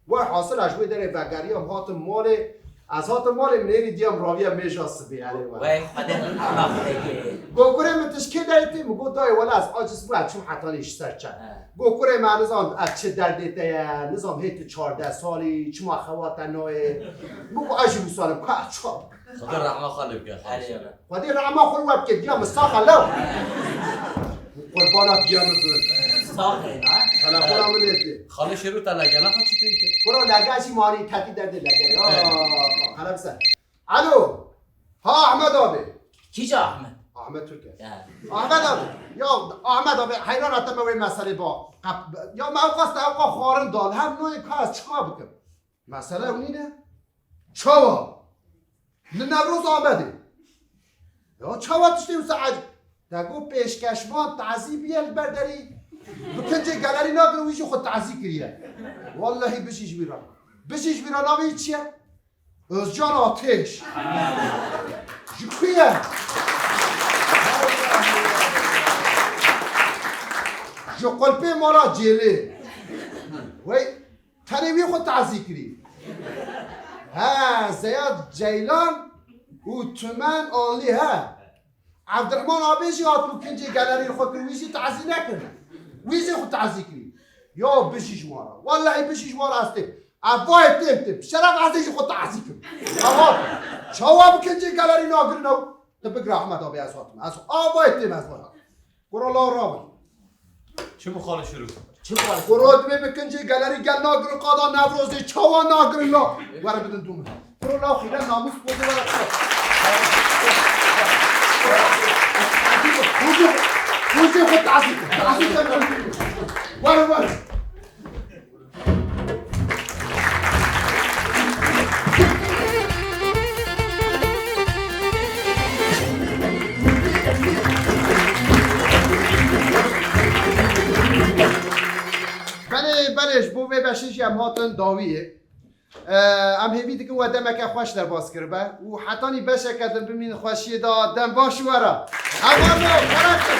Wer hasil ez ji wê derê vegeriyam, hatim malê. Ez hatim malê, min êrî diyam raviya mêja sibê, erê we. Wey, Xwedê min rehma xwe kê. Go kurê min, tu ji kê derê tê? Min got, dayê, wele ez aciz bû, ez çûm hetanî ji ser çem. He. Go kurê me, nizam ev çi derdê te ye, nizam hê tu çardeh salî, çima xewa te nayê? Min got, ez jî wisa nim, ka ez çawa bikim? Xwedê rehma xwe lê bike, Xwedê rehma xwe li we bike, diya min sax e, lew. Qurbana diya min bin. Sax e, ha? Telefona min lê tê. Xalê Şêro te legena xwe çi pê kir? Kuro lege jî marî, ketî derdê lege. Ya, Evet. Xelef ser. Alo. Ha, Ahmet abi. Kîja Ahmet? Ahmet Türker. Ya. Ahmet abi. Ya, Ahmet abi, heyrana te me wê meselê ba. Qep-, ya me ew qas te ew qas xwarin dal. Hem noyê ka ez çiqa bikim? Mesele ew nîne. Çawa? Li Newroz Amedê. Ya çawa tiştê wisa ecib? Te got pêşkeşvan tazî bûye li ber derî. Bi kincê gelerî nagirin, wî jî xwe tazî kiriye. Wallahî bijî ji wî re. Bijî ji wî re, navê wî çi ye? Özcan Ateş. Ji ku ye? Ji Qulpê Mala Cêlê. Wey, tenê wî xwe tazî kirî. He, Zeyad Ceylan û Tümen Anlî he. Evdirehman Abê jî hatibû kincê gelerî xwe kir, wî jî tazî nekir. Wî jî xwe tazî kirî. Ya bijî ji wan re. Wellehî bijî ji wan re ez têm. Ev vayê têm têm. Şeref ez ê jî xwe tazî kim. Ev hat. Çawa bi kincê gelerî nagirin ew? Tu bigire Ahmet abi, ez hatim. Ez a vayê têm ez vay hatim. Kuro la rabin. Çi mixalif şirû? Çi mixalif? Kuro dibê bi kincê gelerî gel nagirin qada Newrozê, çawa nagirin la? Were bidin dû min. Kuro la xîre namûs bozê were çi? Hûzê, hûzê xwe tazî. Tazî sen. Were, were. Belê, belê, ji bo vê beşê jî em hatin dawiyê. Em hêvî dikin we demeke xweş derbas kiribe û hetanî beşeke din bimînin xweşiyê de, dem baş we re. Hevalno, xerab bin.